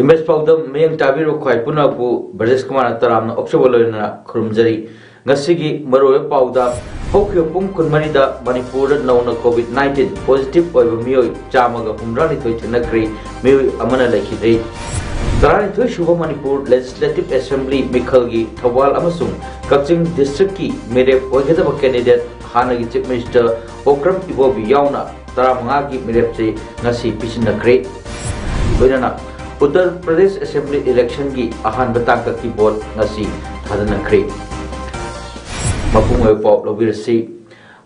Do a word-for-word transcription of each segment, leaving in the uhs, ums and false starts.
ꯏꯝꯕꯦꯁ ꯄꯥꯎꯗ ꯃꯤꯠꯌꯦꯡ ꯇꯥꯕꯤꯔꯤꯕ ꯈ꯭ꯋꯥꯏ ꯄꯨꯝꯅꯃꯛꯄꯨ ꯕ꯭ꯔꯖꯦꯁ ꯀꯨꯃꯥꯔꯅ ꯇꯔꯥꯝꯅ ꯑꯣꯛꯆꯕ ꯂꯣꯏꯅꯅ ꯈꯨꯔꯨꯝꯖꯔꯤ꯫ ꯉꯁꯤꯒꯤ ꯃꯔꯨꯑꯣꯏꯕ ꯄꯥꯎꯗ, ꯍꯧꯈꯤꯕ ꯄꯨꯡ ꯀꯨꯟꯃꯔꯤꯗ ꯃꯅꯤꯄꯨꯔꯗ ꯅꯧꯅ COVID nineteen positive ꯑꯣꯏꯕ ꯃꯤꯑꯣꯏ ꯆꯥꯝꯃꯒ ꯍꯨꯝꯗ꯭ꯔꯥꯅꯤꯊꯣꯏ ꯊꯦꯡꯅꯈ꯭ꯔꯦ, ꯃꯤꯑꯣꯏ ꯑꯃꯅ ꯂꯩꯈꯤꯗ꯭ꯔꯦ꯫ ꯇꯔꯥꯅꯤꯊꯣꯏ ꯁꯨꯕ ꯃꯅꯤꯄꯨꯔ Legislative Assembly ꯃꯤꯈꯜꯒꯤ ꯊꯧꯕꯥꯜ ꯑꯃꯁꯨꯡ ꯀꯛꯆꯤꯡ district ꯀꯤ ꯃꯤꯔꯦꯞ ꯑꯣꯏꯒꯗꯕ candidate ꯍꯥꯟꯅꯒꯤ Chief Minister ꯑꯣꯀ꯭ꯔꯝ ꯏꯕꯣꯕꯤ ꯌꯥꯎꯅ ꯇꯔꯥꯃꯉꯥꯒꯤ ꯃꯤꯔꯦꯞꯁꯦ ꯉꯁꯤ ꯄꯤꯁꯤꯟꯅꯈ꯭ꯔꯦ꯫ ꯂꯣꯏꯅꯅ ꯎꯠꯇꯔ ꯄ꯭ꯔꯗꯦꯁ Assembly election ꯒꯤ ꯑꯍꯥꯟꯕ ꯇꯥꯡꯀꯛꯀꯤ vote ꯉꯁꯤ ꯊꯥꯗꯅꯈ꯭ꯔꯦ꯫ ꯃꯄꯨꯡ ꯑꯣꯏꯕ ꯄꯥꯎ ꯂꯧꯕꯤꯔꯁꯤ꯫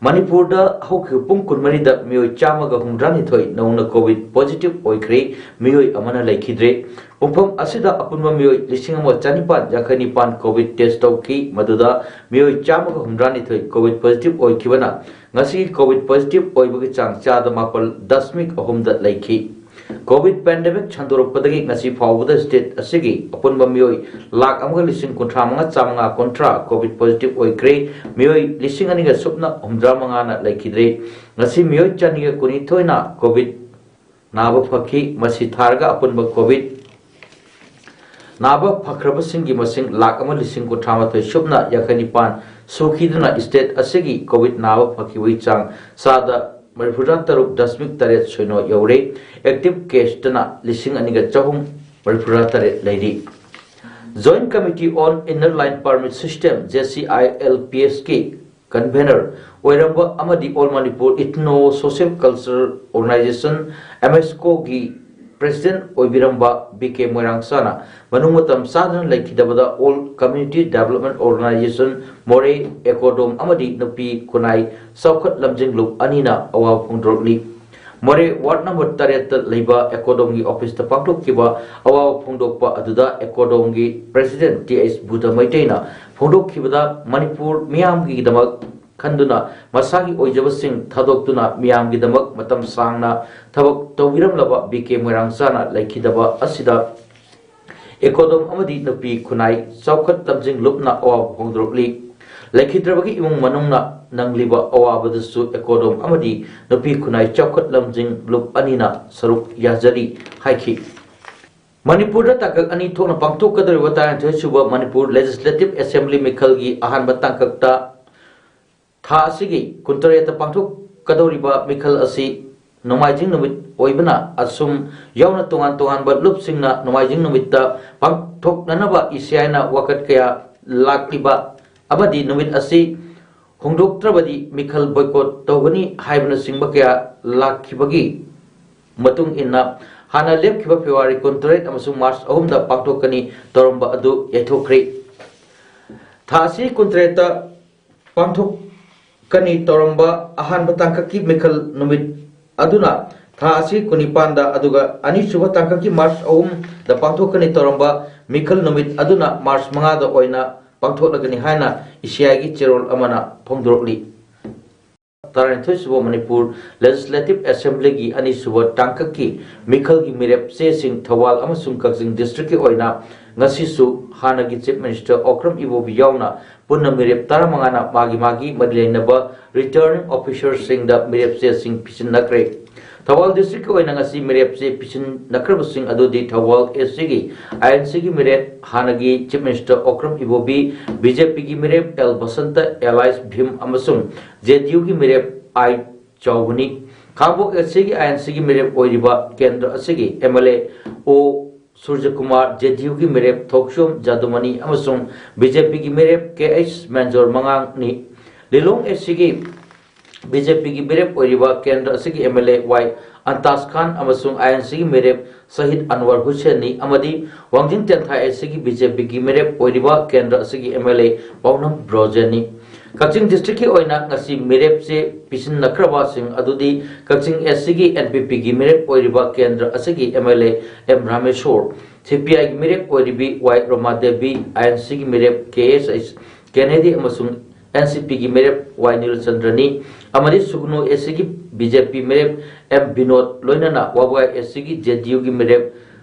ꯃꯅꯤꯄꯨꯔꯗ ꯍꯧꯈꯤꯕ ꯄꯨꯡ ꯀꯨꯟꯃꯔꯤꯗ ꯃꯤꯑꯣꯏ ꯆꯥꯝꯃꯒ ꯍꯨꯝꯗ꯭ꯔꯥꯅꯤꯊꯣꯏ ꯅꯧꯅ COVID positive ꯑꯣꯏꯈ꯭ꯔꯦ, ꯃꯤꯑꯣꯏ ꯑꯃꯅ ꯂꯩꯈꯤꯗ꯭ꯔꯦ꯫ ꯄꯨꯡꯐꯝ ꯑꯁꯤꯗ ꯑꯄꯨꯟꯕ ꯃꯤꯑꯣꯏ ꯂꯤꯁꯤꯡ ꯑꯃ ꯆꯅꯤꯄꯥꯟ ꯌꯥꯡꯈꯩ ꯅꯤꯄꯥꯟ COVID test ꯇꯧꯈꯤ, ꯃꯗꯨꯗ ꯃꯤꯑꯣꯏ ꯆꯥꯝꯃꯒ ꯍꯨꯝꯗ꯭ꯔꯥꯅꯤꯊꯣꯏ COVID positive ꯑꯣꯏꯈꯤꯕꯅ ꯉꯁꯤ COVID positive ꯑꯣꯏꯕꯒꯤ ꯆꯥꯡ ꯆꯥꯗ ꯃꯥꯄꯜ ꯗꯁꯃꯤꯛ ꯑꯍꯨꯝꯗ ꯂꯩꯈꯤ꯫ COVID pandemic ꯁꯟꯗꯣꯔꯛꯄꯗꯒꯤ ꯉꯁꯤ ꯐꯥꯎꯕꯗ state ꯑꯁꯤꯒꯤ ꯑꯄꯨꯟꯕ ꯃꯤꯑꯣꯏ ꯂꯥꯈ ꯑꯃꯒ ꯂꯤꯁꯤꯡ ꯀꯨꯟꯊ꯭ꯔꯥ ꯃꯉꯥ ꯆꯥꯝꯃꯉꯥ ꯀꯨꯟꯊ꯭ꯔꯥ COVID positive ꯑꯣꯏꯈ꯭ꯔꯦ꯫ ꯃꯤꯑꯣꯏ ꯂꯤꯁꯤꯡ ꯑꯅꯤꯒ ꯁꯨꯞꯅ ꯍꯨꯝꯗ꯭ꯔꯥ ꯃꯉꯥꯅ ꯂꯩꯈꯤꯗ꯭ꯔꯦ꯫ ꯉꯁꯤ ꯃꯤꯑꯣꯏ ꯆꯅꯤꯒ ꯀꯨꯟꯅꯤꯊꯣꯏꯅ COVID ꯅꯥꯕ ꯐꯈꯤ꯫ ꯃꯁꯤ ꯊꯥꯔꯒ ꯑꯄꯨꯟꯕ COVID ꯅꯥꯕ ꯐꯈ꯭ꯔꯕꯁꯤꯡꯒꯤ ꯃꯁꯤꯡ ꯂꯥꯈ ꯑꯃ ꯂꯤꯁꯤꯡ ꯀꯨꯟꯊ꯭ꯔꯥ ꯃꯥꯊꯣꯏ ꯁꯨꯞꯅ ꯌꯥꯡꯈꯩ ꯅꯤꯄꯥꯟ ꯁꯨꯈꯤꯗꯨꯅ state ꯑꯁꯤꯒꯤ COVID ꯅꯥꯕ ꯐꯈꯤꯕꯒꯤ ꯆꯥꯡ ꯆꯥꯗ ꯃꯔꯤꯐꯨꯇꯔꯥ ꯇꯔꯨꯛ ꯗꯁꯃꯤꯛ ꯇꯔꯦꯠ ꯁꯤꯅꯣ ꯌꯧꯔꯦ꯫ Active case ꯇꯅ ꯂꯤꯁꯤꯡ ꯑꯅꯤꯒ ꯆꯍꯨꯝ ꯃꯔꯤꯐꯨꯇꯔꯥ ꯇꯔꯦꯠ ꯂꯩꯔꯤ꯫ Joint Committee on Inner Line Permit System, JCILPS ꯀꯤ convener ꯑꯣꯏꯔꯝꯕ ꯑꯃꯗꯤ All Manipur Ethno Social Cultural Organization, MSCO ꯒꯤ president ꯑꯣꯏꯕꯤꯔꯝꯕ ꯕꯤ ꯀꯦ ꯃꯣꯏꯔꯥꯡꯆꯥꯅ ꯃꯅꯨꯡ ꯃꯇꯝ ꯆꯥꯗꯅ ꯂꯩꯈꯤꯗꯕꯗ All Community Development Organization, ꯃꯣꯔꯦ, ꯑꯦꯀꯣꯗꯣꯝ ꯑꯃꯗꯤ ꯅꯨꯄꯤ ꯈꯨꯟꯅꯥꯏ ꯆꯥꯎꯈꯠ ꯂꯝꯖꯤꯡ ꯂꯨꯞ ꯑꯅꯤꯅ ꯑꯋꯥꯕ ꯐꯣꯡꯗꯣꯔꯛꯂꯤ꯫ ꯃꯣꯔꯦ ꯋꯥꯔꯗ ꯅꯝꯕꯔ ꯇꯔꯦꯠꯇ ꯂꯩꯕ ꯑꯦꯀꯣꯗꯣꯝꯒꯤ ꯑꯣꯐꯤꯁꯇ ꯄꯥꯡꯊꯣꯛꯈꯤꯕ ꯑꯋꯥꯕ ꯐꯣꯡꯗꯣꯛꯄ ꯑꯗꯨꯗ ꯑꯦꯀꯣꯗꯣꯝꯒꯤ ꯄ꯭ꯔꯦꯁꯤꯗꯦꯟꯠ ꯇꯤ ꯑꯩꯆ ꯕꯨꯙ ꯃꯩꯇꯩꯅ ꯐꯣꯡꯗꯣꯛꯈꯤꯕꯗ, ꯃꯅꯤꯄꯨꯔ ꯃꯤꯌꯥꯝꯒꯤꯗꯃꯛ ꯈꯟꯗꯨꯅ ꯃꯁꯥꯒꯤ ꯑꯣꯏꯖꯕꯁꯤꯡ ꯊꯥꯗꯣꯛꯇꯨꯅ ꯃꯤꯌꯥꯝꯒꯤꯗꯃꯛ ꯃꯇꯝ ꯁꯥꯡꯅ ꯊꯕꯛ ꯇꯧꯕꯤꯔꯝꯂꯕ ꯕꯤ ꯀꯦ ꯃꯣꯏꯔꯥꯡꯆꯥꯅ ꯂꯩꯈꯤꯗꯕ ꯑꯁꯤꯗ ꯑꯦꯀꯣꯗꯣꯝ ꯑꯃꯗꯤ ꯅꯨꯄꯤ ꯈꯨꯟꯅꯥꯏ ꯆꯥꯎꯈꯠ ꯂꯝꯖꯤꯡ ꯂꯨꯞꯅ ꯑꯋꯥꯕ ꯐꯣꯡꯗꯣꯔꯛꯂꯤ꯫ ꯂꯩꯈꯤꯗ꯭ꯔꯕꯒꯤ ꯏꯃꯨꯡ ꯃꯅꯨꯡꯅ ꯅꯪꯂꯤꯕ ꯑꯋꯥꯕꯗꯁꯨ ꯑꯦꯀꯣꯗꯣꯝ ꯑꯃꯗꯤ ꯅꯨꯄꯤ ꯈꯨꯟꯅꯥꯏ ꯆꯥꯎꯈꯠ ꯂꯝꯖꯤꯡ ꯂꯨꯞ ꯑꯅꯤꯅ ꯁꯔꯨꯛ ꯌꯥꯖꯔꯤ ꯍꯥꯏꯈꯤ꯫ ꯃꯅꯤꯄꯨꯔꯗ ꯇꯥꯡꯀꯛ ꯑꯅꯤ ꯊꯣꯛꯅ ꯄꯥꯡꯊꯣꯛꯀꯗꯧꯔꯤꯕ ꯇꯔꯥꯅꯤꯊꯣꯏ ꯁꯨꯕ ꯃꯅꯤꯄꯨꯔ ꯂꯦꯖꯤꯁꯂꯦꯇꯤꯚ ꯑꯦꯁꯦꯝꯕ꯭ꯂꯤ ꯃꯤꯈꯜꯒꯤ ꯑꯍꯥꯟꯕ ꯇꯥꯡꯀꯛꯇ ꯊꯥ ꯑꯁꯤꯒꯤ ꯀꯨꯟꯇꯔꯦꯠꯇ ꯄꯥꯡꯊꯣꯛꯀꯗꯧꯔꯤꯕ ꯃꯤꯈꯜ ꯑꯁꯤ ꯅꯣꯡꯃꯥꯏꯖꯤꯡ ꯅꯨꯃꯤꯠ ꯑꯣꯏꯕꯅ, ꯑꯁꯨꯝ ꯌꯥꯎꯅ ꯇꯣꯉꯥꯟ ꯇꯣꯉꯥꯟꯕ ꯂꯨꯞꯁꯤꯡꯅ ꯅꯣꯡꯃꯥꯏꯖꯤꯡ ꯅꯨꯃꯤꯠꯇ ꯄꯥꯡꯊꯣꯛꯅꯅꯕ ꯏ ꯁꯤ ꯑꯥꯏꯅ ꯋꯥꯀꯠ ꯀꯌꯥ ꯂꯥꯛꯂꯤꯕ ꯑꯃꯗꯤ ꯅꯨꯃꯤꯠ ꯑꯁꯤ ꯍꯣꯡꯗꯣꯛꯇ꯭ꯔꯕꯗꯤ ꯃꯤꯈꯜ ꯕꯣꯏꯀꯣꯠ ꯇꯧꯒꯅꯤ ꯍꯥꯏꯕꯅꯆꯤꯡꯕ ꯀꯌꯥ ꯂꯥꯛꯈꯤꯕꯒꯤ ꯃꯇꯨꯡ ꯏꯟꯅ, ꯍꯥꯟꯅ ꯂꯦꯞꯈꯤꯕ ꯐꯦꯕ꯭ꯔꯨꯋꯥꯔꯤ ꯀꯨꯟꯇꯔꯦꯠ ꯑꯃꯁꯨꯡ ꯃꯥꯔꯆ ꯑꯍꯨꯝꯗ ꯄꯥꯡꯊꯣꯛꯀꯅꯤ ꯇꯧꯔꯝꯕ ꯑꯗꯨ ꯌꯩꯊꯣꯛꯈ꯭ꯔꯦ꯫ ꯊꯥ ꯑꯁꯤ ꯀꯨꯟꯇꯔꯦꯠꯇ ꯄꯥꯡꯊꯣꯛꯀꯅꯤ ꯇꯧꯔꯝꯕ ꯑꯍꯥꯟꯕ ꯇꯥꯡꯀꯛꯀꯤ ꯃꯤꯈꯜ ꯅꯨꯃꯤꯠ ꯑꯗꯨꯅ ꯊꯥ ꯑꯁꯤ ꯀꯨꯟꯅꯤꯄꯥꯟꯗ, ꯑꯗꯨꯒ ꯑꯅꯤꯁꯨꯕ ꯇꯥꯡꯀꯛꯀꯤ ꯃꯥꯔꯆ ꯑꯍꯨꯝꯗ ꯄꯥꯡꯊꯣꯛꯀꯅꯤ ꯇꯧꯔꯝꯕ ꯃꯤꯈꯜ ꯅꯨꯃꯤꯠ ꯑꯗꯨꯅ ꯃꯥꯔꯆ ꯃꯉꯥꯗ ꯑꯣꯏꯅ ꯄꯥꯡꯊꯣꯛꯂꯒꯅꯤ ꯍꯥꯏꯅ ꯏ ꯁꯤ ꯑꯥꯏꯒꯤ ꯆꯦꯔꯣꯜ ꯑꯃꯅ ꯐꯣꯡꯗꯣꯔꯛꯂꯤ꯫ ꯇꯔꯥꯅꯤꯊꯣꯏ ꯁꯨꯕ ꯃꯅꯤꯄꯨꯔ ꯂꯦꯖꯤꯁꯂꯦꯇꯤꯚ ꯑꯦꯁꯦꯝꯕ꯭ꯂꯤꯒꯤ ꯑꯅꯤꯁꯨꯕ ꯇꯥꯡꯀꯛꯀꯤ ꯃꯤꯈꯜꯒꯤ ꯃꯤꯔꯦꯞ ꯆꯦꯁꯤꯡ ꯊꯧꯕꯥꯜ ꯑꯃꯁꯨꯡ ꯀꯛꯆꯤꯡ ꯗꯤꯁꯇ꯭ꯔꯤꯛꯀꯤ ꯑꯣꯏꯅ ꯉꯁꯤꯁꯨ ꯍꯥꯟꯅꯒꯤ ꯆꯤꯐ ꯃꯤꯅꯤꯁꯇꯔ ꯑꯣꯀ꯭ꯔꯝ ꯏꯕꯣꯕꯤ ꯌꯥꯎꯅ ꯄꯨꯟꯅ ꯃꯤꯔꯦꯞ ꯇꯔꯥꯃꯉꯥꯅ ꯃꯥꯒꯤ ꯃꯥꯒꯤ ꯃꯔꯤ ꯂꯩꯅꯕ ꯔꯤꯇꯔꯅꯤꯡ ꯑꯣꯐꯤꯁꯔꯁꯤꯡꯗ ꯃꯤꯔꯦꯞ ꯆꯦꯁꯤꯡ ꯄꯤꯁꯤꯟꯅꯈ꯭ꯔꯦ꯫ ꯊꯧꯕꯥꯜ ꯗꯤꯁꯇ꯭ꯔꯤꯛꯀꯤ ꯑꯣꯏꯅ ꯉꯁꯤ ꯃꯤꯔꯦꯞ ꯆꯦ ꯄꯤꯁꯤꯟꯅꯈ꯭ꯔꯕꯁꯤꯡ ꯑꯗꯨꯗꯤ ꯊꯧꯕꯥꯜ ꯑꯦꯁ ꯁꯤꯒꯤ ꯑꯥꯏ ꯑꯦꯟ ꯁꯤꯒꯤ ꯃꯤꯔꯦꯞ ꯍꯥꯟꯅꯒꯤ chief minister Okram Ibobi, B J ꯄꯤꯒꯤ ꯃꯤꯔꯦꯞ ꯑꯦꯜ ꯕꯁꯟꯇ ꯑꯦꯂꯥꯏꯁ ꯚꯤꯝ ꯑꯃꯁꯨꯡ ꯖꯦ ꯗꯤ ꯌꯨꯒꯤ ꯃꯤꯔꯦꯞ ꯑꯥꯏ ꯆꯥꯎꯕꯅꯤ꯫ ꯈꯥꯡꯉꯕꯣꯛ ꯑꯦꯁ ꯁꯤꯒꯤ ꯑꯥꯏ ꯑꯦꯟ ꯁꯤꯒꯤ ꯃꯤꯔꯦꯞ ꯑꯣꯏꯔꯤꯕ ꯀꯦꯟꯗ꯭ꯔ ꯑꯁꯤꯒꯤ ꯑꯦꯝ ꯑꯦꯜ ꯑꯦ ꯑꯣ ꯁꯨꯔꯖꯀꯨꯃꯥꯔ, ꯖꯦ ꯗꯤ ꯌꯨꯒꯤ ꯃꯤꯔꯦꯞ ꯊꯣꯛꯆꯣꯝ ꯖꯥꯗꯨꯃꯅꯤ ꯑꯃꯁꯨꯡ ꯕꯤ ꯖꯦ ꯄꯤꯒꯤ ꯃꯤꯔꯦꯞ ꯀꯦ ꯑꯩꯆ ꯃꯦꯟꯖꯣꯔ ꯃꯉꯥꯡꯅꯤ꯫ ꯂꯤꯂꯣꯡ ꯑꯦꯁ ꯁꯤꯒꯤ ꯕꯤ ꯖꯦ ꯄꯤꯒꯤ ꯃꯤꯔꯦꯞ ꯑꯣꯏꯔꯤꯕ ꯀꯦꯟꯗ꯭ꯔ ꯑꯁꯤꯒꯤ ꯑꯦꯝ ꯑꯦꯜ ꯑꯦ ꯋꯥꯏ ꯑꯟꯇꯥꯖ ꯈꯥꯟ ꯑꯃꯁꯨꯡ ꯑꯥꯏ ꯑꯦꯟ ꯁꯤꯒꯤ ꯃꯤꯔꯦꯞ ꯁꯍꯤꯗ ꯑꯟꯋꯔ ꯍꯨꯁꯦꯟꯅꯤ ꯑꯃꯗꯤ ꯋꯥꯡꯖꯤꯡ ꯇꯦꯟꯊꯥ ꯑꯦꯁ ꯁꯤꯒꯤ ꯕꯤ ꯖꯦ ꯄꯤꯒꯤ ꯃꯤꯔꯦꯞ ꯑꯣꯏꯔꯤꯕ ꯀꯦꯟꯗ꯭ꯔ ꯑꯁꯤꯒꯤ ꯑꯦꯝ ꯑꯦꯜ ꯑꯦ ꯄꯥꯎꯅꯝ ꯕ꯭ꯔꯣꯖꯦꯟꯅꯤ꯫ ꯀꯛꯆꯤꯡ ꯗꯤꯁꯇ꯭ꯔꯤꯛꯀꯤ ꯑꯣꯏꯅ ꯉꯁꯤ ꯃꯤꯔꯦꯞ ꯆꯦ ꯄꯤꯁꯤꯟꯅꯈ꯭ꯔꯕꯁꯤꯡ ꯑꯗꯨꯗꯤ ꯀꯛꯆꯤꯡ ꯑꯦꯁ ꯁꯤꯒꯤ ꯑꯦꯟ ꯄꯤ ꯄꯤꯒꯤ ꯃꯤꯔꯦꯞ ꯑꯣꯏꯔꯤꯕ ꯀꯦꯟꯗ꯭ꯔ ꯑꯁꯤꯒꯤ M L A M Rameshwor, ꯁꯤ ꯄꯤ ꯑꯥꯏꯒꯤ ꯃꯤꯔꯦꯞ ꯑꯣꯏꯔꯤꯕꯤ ꯋꯥꯏ ꯔꯣꯃꯥ ꯗꯦꯕꯤ, ꯑꯥꯏ ꯑꯦꯟ ꯁꯤꯒꯤ ꯃꯤꯔꯦꯞ ꯀꯦ ꯑꯦꯁ ꯑꯩꯆ ꯀꯦꯅꯦꯗꯤ ꯑꯃꯁꯨꯡ ꯑꯦꯟ ꯁꯤ ꯄꯤꯒꯤ ꯃꯤꯔꯦꯞ ꯋꯥꯏ ꯅꯤꯜꯆꯟꯗ꯭ꯔꯅꯤ ꯑꯃꯗꯤ ꯁꯨꯒꯅꯨ ꯑꯦꯁ ꯁꯤꯒꯤ ꯕꯤ ꯖꯦ ꯄꯤ ꯃꯤꯔꯦꯞ ꯑꯦꯝ ꯕꯤꯅꯣꯗ ꯂꯣꯏꯅꯅ ꯋꯥꯕꯒꯥꯏ ꯑꯦꯁ ꯁꯤꯒꯤ ꯖꯦ ꯗꯤ ꯌꯨꯒꯤ ꯃꯤꯔꯦꯞ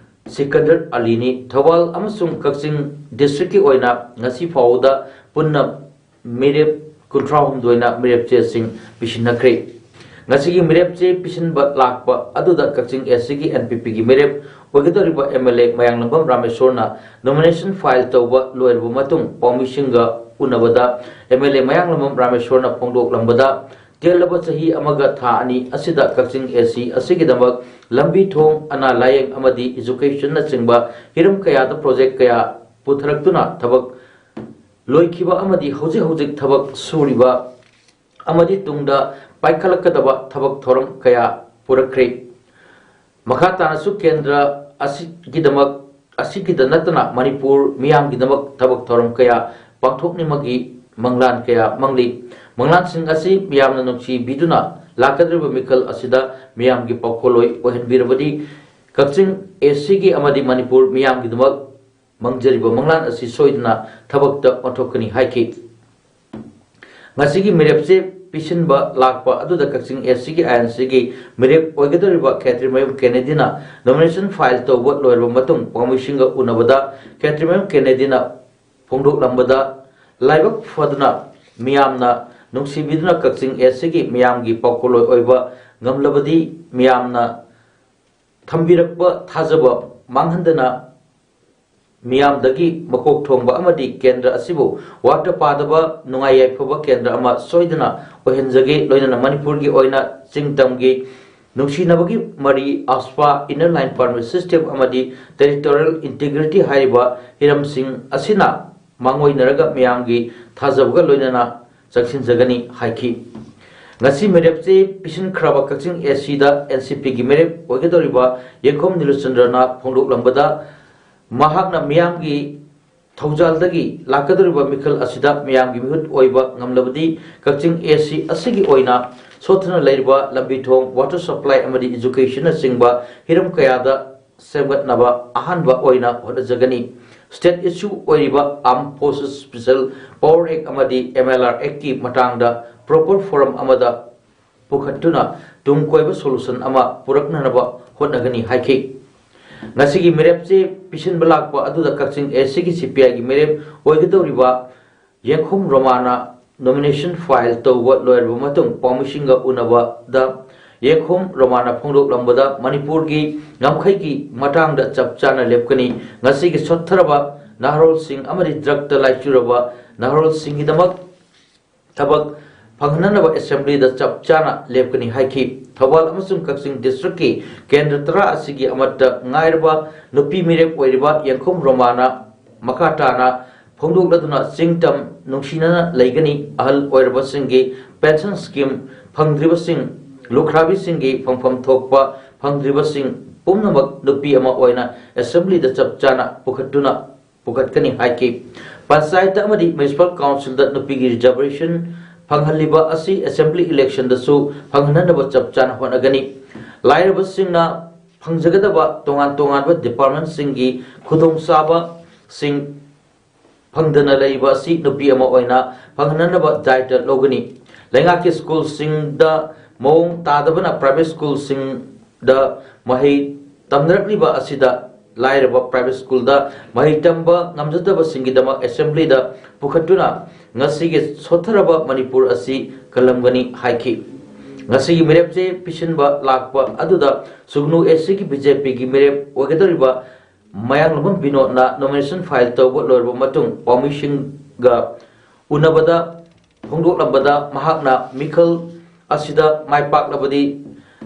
ꯁꯤꯀꯟꯗꯔ ꯑꯂꯤꯅꯤ꯫ ꯊꯧꯕꯥꯜ ꯑꯃꯁꯨꯡ ꯀꯛꯆꯤꯡ ꯗꯤꯁꯇ꯭ꯔꯤꯛꯀꯤ ꯑꯣꯏꯅ ꯉꯁꯤ ꯐꯥꯎꯕꯗ ꯄꯨꯟꯅ ꯃꯤꯔꯦꯞ ꯀꯨꯟꯊ꯭ꯔꯥ ꯍꯨꯝꯗꯣꯏꯅ ꯃꯤꯔꯦꯞ ꯆꯦꯁꯤꯡ ꯄꯤꯁꯤꯟꯅꯈ꯭ꯔꯦ꯫ ꯉꯁꯤꯒꯤ ꯃꯤꯔꯦꯞ ꯆꯦ ꯄꯤꯁꯤꯟꯕ ꯂꯥꯛꯄ ꯑꯗꯨꯗ ꯀꯛꯆꯤꯡ ꯑꯦꯁ ꯁꯤꯒꯤ ꯑꯦꯟ ꯄꯤ ꯄꯤꯒꯤ ꯃꯤꯔꯦꯞ ꯑꯣꯏꯒꯗꯧꯔꯤꯕ ꯑꯦꯝ ꯑꯦꯜ ꯑꯦ ꯃꯌꯥꯡꯂꯝꯕꯝ ꯔꯥꯃꯦꯁꯣꯔꯅ ꯅꯣꯃꯤꯅꯦꯁꯟ ꯐꯥꯏꯜ ꯇꯧꯕ ꯂꯣꯏꯔꯕ ꯃꯇꯨꯡ ꯄꯥꯎꯃꯤꯁꯤꯡꯒ ꯎꯅꯕꯗ ꯑꯦꯝ ꯑꯦꯜ ꯑꯦ ꯃꯌꯥꯡꯂꯝꯕꯝ ꯔꯥꯃꯦꯁꯣꯔꯅ ꯐꯣꯡꯗꯣꯛꯂꯝꯕꯗ ꯇꯦꯜꯂꯕ ꯆꯍꯤ ꯑꯃꯒ ꯊꯥ ꯑꯅꯤ ꯑꯁꯤꯗ ꯀꯛꯆꯤꯡ ꯑꯦꯁ ꯁꯤ ꯑꯁꯤꯒꯤꯗꯃꯛ ꯂꯝꯕꯤ ꯊꯣꯡ, ꯑꯅꯥ ꯂꯥꯌꯦꯡ ꯑꯃꯗꯤ ꯏꯖꯨꯀꯦꯁꯟꯅꯆꯤꯡꯕ ꯍꯤꯔꯝ ꯀꯌꯥꯗ ꯄ꯭ꯔꯣꯖꯦꯛ ꯀꯌꯥ ꯄꯨꯊꯔꯛꯇꯨꯅ ꯊꯕꯛ ꯂꯣꯏꯈꯤꯕ ꯑꯃꯗꯤ ꯍꯧꯖꯤꯛ ꯍꯧꯖꯤꯛ ꯊꯕꯛ ꯁꯨꯔꯤꯕ ꯑꯃꯗꯤ ꯇꯨꯡꯗ ꯄꯥꯏꯈꯠꯂꯛꯀꯗꯕ ꯊꯕꯛ ꯊꯧꯔꯝ ꯀꯌꯥ ꯄꯨꯔꯛꯈ꯭ꯔꯦ꯫ ꯃꯈꯥ ꯇꯥꯅꯁꯨ ꯀꯦꯟꯗ꯭ꯔ ꯑꯁꯤꯒꯤꯗꯃꯛ, ꯑꯁꯤꯒꯤꯗ ꯅꯠꯇꯅ ꯃꯅꯤꯄꯨꯔ ꯃꯤꯌꯥꯝꯒꯤꯗꯃꯛ ꯊꯕꯛ ꯊꯧꯔꯝ ꯀꯌꯥ ꯄꯥꯡꯊꯣꯛꯅꯤꯡꯕꯒꯤ ꯃꯪꯂꯥꯟ ꯀꯌꯥ ꯃꯪꯂꯤ꯫ ꯃꯪꯂꯥꯟꯁꯤꯡ ꯑꯁꯤ ꯃꯤꯌꯥꯝꯅ ꯅꯨꯡꯁꯤꯕꯤꯗꯨꯅ ꯂꯥꯛꯀꯗꯧꯔꯤꯕ ꯃꯤꯈꯜ ꯑꯁꯤꯗ ꯃꯤꯌꯥꯝꯒꯤ ꯄꯥꯎꯈꯣꯜꯂꯣꯏ ꯑꯣꯏꯍꯟꯕꯤꯔꯕꯗꯤ ꯀꯛꯆꯤꯡ ꯑꯦꯁ ꯁꯤꯒꯤ ꯑꯃꯗꯤ ꯃꯅꯤꯄꯨꯔ ꯃꯤꯌꯥꯝꯒꯤꯗꯃꯛ ꯃꯪꯖꯔꯤꯕ ꯃꯪꯂꯥꯟ ꯑꯁꯤ ꯁꯣꯏꯗꯅ ꯊꯕꯛꯇ ꯑꯣꯟꯊꯣꯛꯀꯅꯤ ꯍꯥꯏꯈꯤ꯫ ꯉꯁꯤꯒꯤ ꯃꯤꯔꯦꯞ ꯆꯦ ꯄꯤꯁꯤꯟꯕ ꯂꯥꯛꯄ ꯑꯗꯨꯗ ꯀꯛꯆꯤꯡ ꯑꯦꯁ ꯁꯤꯒꯤ ꯑꯥꯏ ꯑꯦꯟ ꯁꯤꯒꯤ ꯃꯤꯔꯦꯞ ꯑꯣꯏꯒꯗꯧꯔꯤꯕ ꯈꯦꯇ꯭ꯔꯤꯃꯌꯨꯝ ꯀꯦꯅꯦꯗꯤꯅ ꯅꯣꯃꯤꯅꯦꯁꯟ ꯐꯥꯏꯜ ꯇꯧꯕ ꯂꯣꯏꯔꯕ ꯃꯇꯨꯡ ꯄꯥꯎꯃꯤꯁꯤꯡꯒ ꯎꯅꯕꯗ ꯈꯦꯇ꯭ꯔꯤꯃꯌꯨꯝ ꯀꯦꯅꯦꯗꯤꯅ ꯐꯣꯡꯗꯣꯛꯂꯝꯕꯗ ꯂꯥꯏꯕꯛ ꯐꯗꯨꯅ ꯃꯤꯌꯥꯝꯅ ꯅꯨꯡꯁꯤꯕꯤꯗꯨꯅ ꯀꯛꯆꯤꯡ ꯑꯦꯁ ꯁꯤꯒꯤ ꯃꯤꯌꯥꯝꯒꯤ ꯄꯥꯎꯈꯣꯜꯂꯣꯏ ꯑꯣꯏꯕ ꯉꯝꯂꯕꯗꯤ ꯃꯤꯌꯥꯝꯅ ꯊꯝꯕꯤꯔꯛꯄ ꯊꯥꯖꯕ ꯃꯥꯡꯍꯟꯗꯅ ꯃꯤꯌꯥꯝꯗꯒꯤ ꯃꯀꯣꯛ ꯊꯣꯡꯕ ꯑꯃꯗꯤ ꯀꯦꯟꯗ꯭ꯔ ꯑꯁꯤꯕꯨ ꯋꯥꯠꯇ ꯄꯥꯗꯕ ꯅꯨꯡꯉꯥꯏ ꯌꯥꯏꯐꯕ ꯀꯦꯟꯗ꯭ꯔ ꯑꯃ ꯁꯣꯏꯗꯅ ꯑꯣꯏꯍꯟꯖꯒꯦ꯫ ꯂꯣꯏꯅꯅ ꯃꯅꯤꯄꯨꯔꯒꯤ ꯑꯣꯏꯅ ꯆꯤꯡ ꯇꯝꯒꯤ ꯅꯨꯡꯁꯤꯅꯕꯒꯤ ꯃꯔꯤ, ꯑꯁꯄꯥ, ꯏꯟꯅꯔ ꯂꯥꯏꯟ ꯄꯔꯃꯤꯠ ꯁꯤꯁꯇꯦꯝ ꯑꯃꯗꯤ ꯇꯦꯔꯤꯇꯣꯔꯤꯌꯦꯜ ꯏꯟꯇꯤꯒ꯭ꯔꯤꯇꯤ ꯍꯥꯏꯔꯤꯕ ꯍꯤꯔꯝꯁꯤꯡ ꯑꯁꯤꯅ ꯃꯥꯡꯑꯣꯏꯅꯔꯒ ꯃꯤꯌꯥꯝꯒꯤ ꯊꯥꯖꯕꯒ ꯂꯣꯏꯅꯅ ꯆꯪꯁꯤꯟꯖꯒꯅꯤ ꯍꯥꯏꯈꯤ꯫ ꯉꯁꯤ ꯃꯤꯔꯦꯞ ꯆꯦ ꯄꯤꯁꯤꯟꯈ꯭ꯔꯕ ꯀꯛꯆꯤꯡ ꯑꯦꯁ ꯁꯤꯗ ꯑꯦꯟ ꯁꯤ ꯄꯤꯒꯤ ꯃꯤꯔꯦꯞ ꯑꯣꯏꯒꯗꯧꯔꯤꯕ ꯌꯦꯡꯈꯣꯝ ꯅꯤꯂꯆꯟꯗ꯭ꯔꯅ ꯐꯣꯡꯗꯣꯛꯂꯝꯕꯗ ꯃꯍꯥꯛꯅ ꯃꯤꯌꯥꯝꯒꯤ ꯊꯧꯖꯥꯜꯗꯒꯤ ꯂꯥꯛꯀꯗꯧꯔꯤꯕ ꯃꯤꯈꯜ ꯑꯁꯤꯗ ꯃꯤꯌꯥꯝꯒꯤ ꯃꯤꯍꯨꯠ ꯑꯣꯏꯕ ꯉꯝꯂꯕꯗꯤ ꯀꯛꯆꯤꯡ ꯑꯦ ꯁꯤ ꯑꯁꯤꯒꯤ ꯑꯣꯏꯅ ꯁꯣꯠꯊꯅ ꯂꯩꯔꯤꯕ ꯂꯝꯕꯤ ꯊꯣꯡ, water supply ꯑꯃꯗꯤ education ꯅꯆꯤꯡꯕ ꯍꯤꯔꯝ ꯀꯌꯥꯗ ꯁꯦꯝꯒꯠꯅꯕ ꯑꯍꯥꯟꯕ ꯑꯣꯏꯅ ꯍꯣꯠꯅꯖꯒꯅꯤ꯫ State issue ꯑꯣꯏꯔꯤꯕ Armed Forces Special Power Act ꯑꯃꯗꯤ M L R Act ꯀꯤ ꯃꯇꯥꯡꯗ proper forum ꯑꯃꯗ ꯄꯨꯈꯠꯇꯨꯅ ꯇꯨꯡ ꯀꯣꯏꯕ solution ꯑꯃ ꯄꯨꯔꯛꯅꯅꯕ ꯍꯣꯠꯅꯒꯅꯤ ꯍꯥꯏꯈꯤ꯫ ꯉꯁꯤꯒꯤ ꯃꯤꯔꯦꯞ ꯆꯦ ꯄꯤꯁꯤꯟꯕ ꯂꯥꯛꯄ ꯑꯗꯨꯗ ꯀꯛꯆꯤꯡ ꯑꯦ ꯁꯤꯒꯤ C P I ꯒꯤ ꯃꯤꯔꯦꯞ ꯑꯣꯏꯒꯗꯧꯔꯤꯕ ꯌꯦꯡꯈꯣꯝ ꯔꯣꯃꯥꯅ nomination file ꯇꯧꯕ ꯂꯣꯏꯔꯕ ꯃꯇꯨꯡ ꯄꯥꯎꯃꯤꯁꯤꯡꯒ ꯎꯅꯕꯗ ꯌꯦꯡꯈꯣꯝ ꯔꯣꯃꯥꯅ ꯐꯣꯡꯗꯣꯛꯂꯝꯕꯗ ꯃꯅꯤꯄꯨꯔꯒꯤ ꯉꯝꯈꯩꯒꯤ ꯃꯇꯥꯡꯗ ꯆꯞ ꯆꯥꯅ ꯂꯦꯞꯀꯅꯤ꯫ ꯉꯁꯤꯒꯤ ꯁꯣꯠꯊꯔꯕ ꯅꯍꯥꯔꯣꯜꯁꯤꯡ ꯑꯃꯗꯤ drug ꯇ ꯂꯥꯏꯆꯨꯔꯕ ꯅꯍꯥꯔꯣꯜꯁꯤꯡꯒꯤꯗꯃꯛ ꯊꯕꯛ ꯐꯪꯍꯟꯅꯅꯕ assembly ꯗ ꯆꯞ ꯆꯥꯅ ꯂꯦꯞꯀꯅꯤ ꯍꯥꯏꯈꯤ꯫ ꯊꯧꯕꯥꯜ ꯑꯃꯁꯨꯡ ꯀꯛꯆꯤꯡ district ꯀꯤ ꯀꯦꯟꯗ꯭ꯔ ꯇꯔꯥ ꯑꯁꯤꯒꯤ ꯑꯃꯠꯇ ꯉꯥꯏꯔꯕ ꯅꯨꯄꯤ ꯃꯤꯔꯦꯞ ꯑꯣꯏꯔꯤꯕ ꯌꯦꯡꯈꯣꯝ ꯔꯣꯃꯥꯅ ꯃꯈꯥ ꯇꯥꯅ ꯐꯣꯡꯗꯣꯛꯂꯗꯨꯅ ꯆꯤꯡ ꯇꯝ ꯅꯨꯡꯁꯤꯅꯅ ꯂꯩꯒꯅꯤ, ꯑꯍꯜ ꯑꯣꯏꯔꯕꯁꯤꯡꯒꯤ pension scheme ꯐꯪꯗ꯭ꯔꯤꯕꯁꯤꯡ, ꯂꯨꯈ꯭ꯔꯥꯕꯤꯁꯤꯡꯒꯤ ꯐꯪꯐꯝ ꯊꯣꯛꯄ ꯐꯪꯗ꯭ꯔꯤꯕꯁꯤꯡ ꯄꯨꯝꯅꯃꯛ ꯅꯨꯄꯤ ꯑꯃ ꯑꯣꯏꯅ assembly ꯗ ꯆꯞ ꯆꯥꯅ ꯄꯨꯈꯠꯇꯨꯅ ꯄꯨꯈꯠꯀꯅꯤ ꯍꯥꯏꯈꯤ꯫ ꯄꯟꯆꯥꯌꯠ ꯑꯃꯗꯤ municipal council ꯗ ꯅꯨꯄꯤꯒꯤ reservation ꯐꯪꯍꯜꯂꯤꯕ ꯑꯁꯤ assembly election ꯗꯁꯨ ꯐꯪꯍꯟꯅꯅꯕ ꯆꯞ ꯆꯥꯅ ꯍꯣꯠꯅꯒꯅꯤ꯫ ꯂꯥꯏꯔꯕꯁꯤꯡꯅ ꯐꯪꯖꯒꯗꯕ ꯇꯣꯉꯥꯟ ꯇꯣꯉꯥꯟꯕ department ꯁꯤꯡꯒꯤ ꯈꯨꯗꯣꯡꯆꯥꯕꯁꯤꯡ ꯐꯪꯗꯅ ꯂꯩꯕ ꯑꯁꯤ ꯅꯨꯄꯤ ꯑꯃ ꯑꯣꯏꯅ ꯐꯪꯍꯟꯅꯅꯕ ꯗꯥꯏꯇ ꯂꯧꯒꯅꯤ꯫ ꯂꯩꯉꯥꯛꯀꯤ school ꯁꯤꯡꯗ ꯃꯑꯣꯡ ꯇꯥꯗꯕꯅ private school ꯁꯤꯡꯗ ꯃꯍꯩ ꯇꯝꯅꯔꯛꯂꯤꯕ ꯑꯁꯤꯗ ꯂꯥꯏꯔꯕ private school ꯗ ꯃꯍꯩ ꯇꯝꯕ ꯉꯝꯖꯗꯕꯁꯤꯡꯒꯤꯗꯃꯛ assembly ꯗ ꯄꯨꯈꯠꯇꯨꯅ ꯉꯁꯤꯒꯤ ꯁꯣꯠꯊꯔꯕ ꯃꯅꯤꯄꯨꯔ ꯑꯁꯤ ꯀꯜꯂꯝꯒꯅꯤ ꯍꯥꯏꯈꯤ꯫ ꯉꯁꯤꯒꯤ ꯃꯤꯔꯦꯞ ꯆꯦ ꯄꯤꯁꯤꯟꯕ ꯂꯥꯛꯄ ꯑꯗꯨꯗ ꯁꯨꯒꯅꯨ ꯑꯦ ꯁꯤꯒꯤ B J P ꯒꯤ ꯃꯤꯔꯦꯞ ꯑꯣꯏꯒꯗꯧꯔꯤꯕ ꯃꯌꯥꯡꯂꯝꯕꯝ ꯕꯤꯅꯣꯗꯅ nomination file ꯇꯧꯕ ꯂꯣꯏꯔꯕ ꯃꯇꯨꯡ ꯄꯥꯎꯃꯤꯁꯤꯡꯒ ꯎꯅꯕꯗ ꯐꯣꯡꯗꯣꯛꯂꯝꯕꯗ ꯃꯍꯥꯛꯅ ꯃꯤꯈꯜ ꯑꯁꯤꯗ ꯃꯥꯏ ꯄꯥꯛꯂꯕꯗꯤ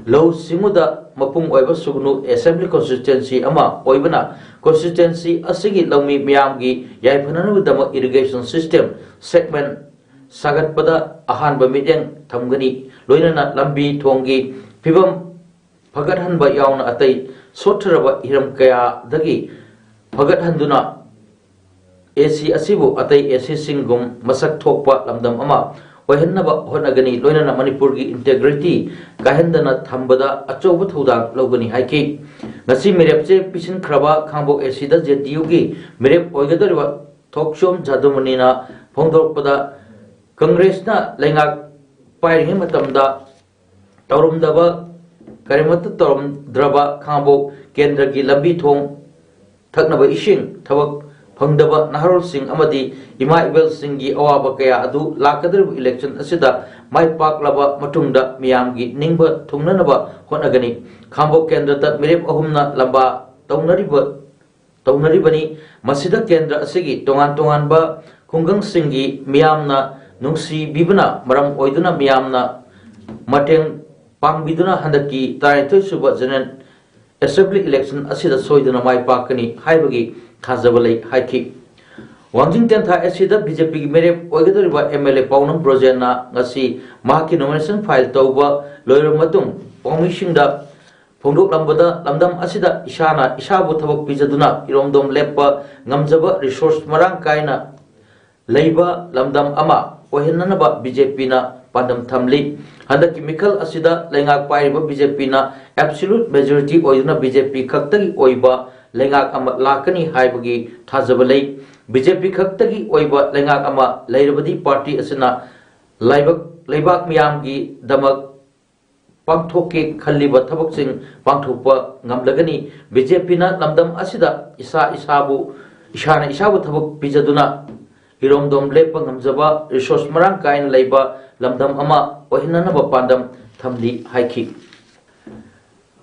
ꯂꯧꯎ ꯁꯤꯡꯎꯗ ꯃꯄꯨꯡ ꯑꯣꯏꯕ ꯁꯨꯒꯅꯨ assembly constituency ꯑꯃ ꯑꯣꯏꯕꯅ constituency ꯑꯁꯤꯒꯤ ꯂꯧꯃꯤ ꯃꯤꯌꯥꯝꯒꯤ ꯌꯥꯏꯐꯅꯅꯕꯒꯤꯗꯃꯛ irrigation system segment ꯁꯥꯒꯠꯄꯗ ꯑꯍꯥꯟꯕ ꯃꯤꯠꯌꯦꯡ ꯊꯝꯒꯅꯤ꯫ ꯂꯣꯏꯅꯅ ꯂꯝꯕꯤ ꯊꯣꯡꯒꯤ ꯐꯤꯕꯝ ꯐꯒꯠꯍꯟꯕ ꯌꯥꯎꯅ ꯑꯇꯩ ꯁꯣꯠꯊꯔꯕ ꯍꯤꯔꯝ ꯀꯌꯥꯗꯒꯤ ꯐꯒꯠꯍꯟꯗꯨꯅ ꯑꯦ ꯁꯤ ꯑꯁꯤꯕꯨ ꯑꯇꯩ ꯑꯦ ꯁꯤꯁꯤꯡꯒꯨꯝ ꯃꯁꯛ ꯊꯣꯛꯄ ꯂꯝꯗꯝ ꯑꯃ ꯑꯣꯏꯍꯟꯅꯕ ꯍꯣꯠꯅꯒꯅꯤ, ꯂꯣꯏꯅꯅ ꯃꯅꯤꯄꯨꯔꯒꯤ integrity ꯀꯥꯏꯍꯟꯗꯅ ꯊꯝꯕꯗ ꯑꯆꯧꯕ ꯊꯧꯗꯥꯡ ꯂꯧꯒꯅꯤ ꯍꯥꯏꯈꯤ꯫ ꯉꯁꯤ ꯃꯤꯔꯦꯞ ꯆꯦ ꯄꯤꯁꯤꯟꯈ꯭ꯔꯕ ꯈꯥꯡꯕꯣꯛ ꯑꯦ ꯁꯤꯗ ꯖꯦ ꯗꯤ ꯌꯨꯒꯤ ꯃꯤꯔꯦꯞ ꯑꯣꯏꯒꯗꯧꯔꯤꯕ ꯊꯣꯛꯆꯣꯝ ꯖꯥꯗꯨꯃꯅꯤꯅ ꯐꯣꯡꯗꯣꯔꯛꯄꯗ, ꯀꯪꯒ꯭ꯔꯦꯁꯅ ꯂꯩꯉꯥꯛ ꯄꯥꯏꯔꯤꯉꯩ ꯃꯇꯝꯗ ꯇꯧꯔꯝꯗꯕ, ꯀꯔꯤꯃꯠꯇ ꯇꯧꯔꯝꯗ꯭ꯔꯕ ꯈꯥꯡꯕꯣꯛ ꯀꯦꯟꯗ꯭ꯔꯒꯤ ꯂꯝꯕꯤ ꯊꯣꯡ, ꯊꯛꯅꯕ ꯏꯁꯤꯡ, ꯊꯕꯛ ꯐꯪꯗꯕ ꯅꯍꯥꯔꯣꯜꯁꯤꯡ ꯑꯃꯗꯤ ꯏꯃꯥ ꯏꯕꯦꯜꯁꯤꯡꯒꯤ ꯑꯋꯥꯕ ꯀꯌꯥ ꯑꯗꯨ ꯂꯥꯛꯀꯗꯧꯔꯤꯕ election ꯑꯁꯤꯗ ꯃꯥꯏ ꯄꯥꯛꯂꯕ ꯃꯇꯨꯡꯗ ꯃꯤꯌꯥꯝꯒꯤ ꯅꯤꯡꯕ ꯊꯨꯡꯅꯅꯕ ꯍꯣꯠꯅꯒꯅꯤ꯫ ꯈꯥꯡꯕꯣꯛ ꯀꯦꯟꯗ꯭ꯔꯗ ꯃꯤꯔꯦꯞ ꯑꯍꯨꯝꯅ ꯂꯝꯕꯥ ꯇꯧꯅꯔꯤꯕ, ꯇꯧꯅꯔꯤꯕꯅꯤ꯫ ꯃꯁꯤꯗ ꯀꯦꯟꯗ꯭ꯔ ꯑꯁꯤꯒꯤ ꯇꯣꯉꯥꯟ ꯇꯣꯉꯥꯟꯕ ꯈꯨꯡꯒꯪꯁꯤꯡꯒꯤ ꯃꯤꯌꯥꯝꯅ ꯅꯨꯡꯁꯤꯕꯤꯕꯅ ꯃꯔꯝ ꯑꯣꯏꯗꯨꯅ ꯃꯤꯌꯥꯝꯅ ꯃꯇꯦꯡ ꯄꯥꯡꯕꯤꯗꯨꯅ ꯍꯟꯗꯛꯀꯤ ꯇꯔꯥꯅꯤꯊꯣꯏ ꯁꯨꯕ General Assembly election ꯑꯁꯤꯗ ꯁꯣꯏꯗꯅ ꯃꯥꯏ ꯄꯥꯛꯀꯅꯤ ꯍꯥꯏꯕꯒꯤ ꯊꯥꯖꯕ ꯂꯩ ꯍꯥꯏꯈꯤ꯫ ꯋꯥꯡꯖꯤꯡ ꯇꯦꯟꯊꯥ ꯑꯦ ꯁꯤꯗ ꯕꯤ ꯖꯦ ꯄꯤꯒꯤ ꯃꯤꯔꯦꯞ ꯑꯣꯏꯒꯗꯧꯔꯤꯕ ꯑꯦꯝ ꯑꯦꯜ ꯑꯦ ꯄꯥꯎꯅꯝ ꯕ꯭ꯔꯣꯖꯦꯟꯅ ꯉꯁꯤ ꯃꯍꯥꯛꯀꯤ nomination file ꯇꯧꯕ ꯂꯣꯏꯔꯕ ꯃꯇꯨꯡ ꯄꯥꯎꯃꯤꯁꯤꯡꯗ ꯐꯣꯡꯗꯣꯛꯂꯝꯕꯗ, ꯂꯝꯗꯝ ꯑꯁꯤꯗ ꯏꯁꯥꯅ ꯏꯁꯥꯕꯨ ꯊꯕꯛ ꯄꯤꯖꯗꯨꯅ ꯏꯔꯣꯝꯗꯣꯝ ꯂꯦꯞꯄ ꯉꯝꯖꯕ, resource ꯃꯔꯥꯡ ꯀꯥꯏꯅ ꯂꯩꯕ ꯂꯝꯗꯝ ꯑꯃ ꯑꯣꯏꯍꯟꯅꯅꯕ ꯕꯤ ꯖꯦ ꯄꯤꯅ ꯄꯥꯟꯗꯝ ꯊꯝꯂꯤ꯫ ꯍꯟꯗꯛꯀꯤ ꯃꯤꯈꯜ ꯑꯁꯤꯗ ꯂꯩꯉꯥꯛ ꯄꯥꯏꯔꯤꯕ ꯕꯤ ꯖꯦ ꯄꯤꯅ absolute majority ꯑꯣꯏꯗꯨꯅ ꯕꯤ ꯖꯦ ꯄꯤ ꯈꯛꯇꯒꯤ ꯑꯣꯏꯕ ꯂꯩꯉꯥꯛ ꯑꯃ ꯂꯥꯛꯀꯅꯤ ꯍꯥꯏꯕꯒꯤ ꯊꯥꯖꯕ ꯂꯩ꯫ ꯕꯤ ꯖꯦ ꯄꯤ ꯈꯛꯇꯒꯤ ꯑꯣꯏꯕ ꯂꯩꯉꯥꯛ ꯑꯃ ꯂꯩꯔꯕꯗꯤ party ꯑꯁꯤꯅ ꯂꯥꯏꯕꯛ, ꯂꯩꯕꯥꯛ ꯃꯤꯌꯥꯝꯒꯤꯗꯃꯛ ꯄꯥꯡꯊꯣꯛꯀꯦ ꯈꯜꯂꯤꯕ ꯊꯕꯛꯁꯤꯡ ꯄꯥꯡꯊꯣꯛꯄ ꯉꯝꯂꯒꯅꯤ꯫ ꯕꯤ ꯖꯦ ꯄꯤꯅ ꯂꯝꯗꯝ ꯑꯁꯤꯗ ꯏꯁꯥ ꯏꯁꯥꯕꯨ, ꯏꯁꯥꯅ ꯏꯁꯥꯕꯨ ꯊꯕꯛ ꯄꯤꯖꯗꯨꯅ ꯏꯔꯣꯝꯗꯣꯝ ꯂꯦꯞꯄ ꯉꯝꯖꯕ, resource ꯃꯔꯥꯡ ꯀꯥꯏꯅ ꯂꯩꯕ ꯂꯝꯗꯝ ꯑꯃ ꯑꯣꯏꯍꯟꯅꯅꯕ ꯄꯥꯟꯗꯝ ꯊꯝꯂꯤ ꯍꯥꯏꯈꯤ꯫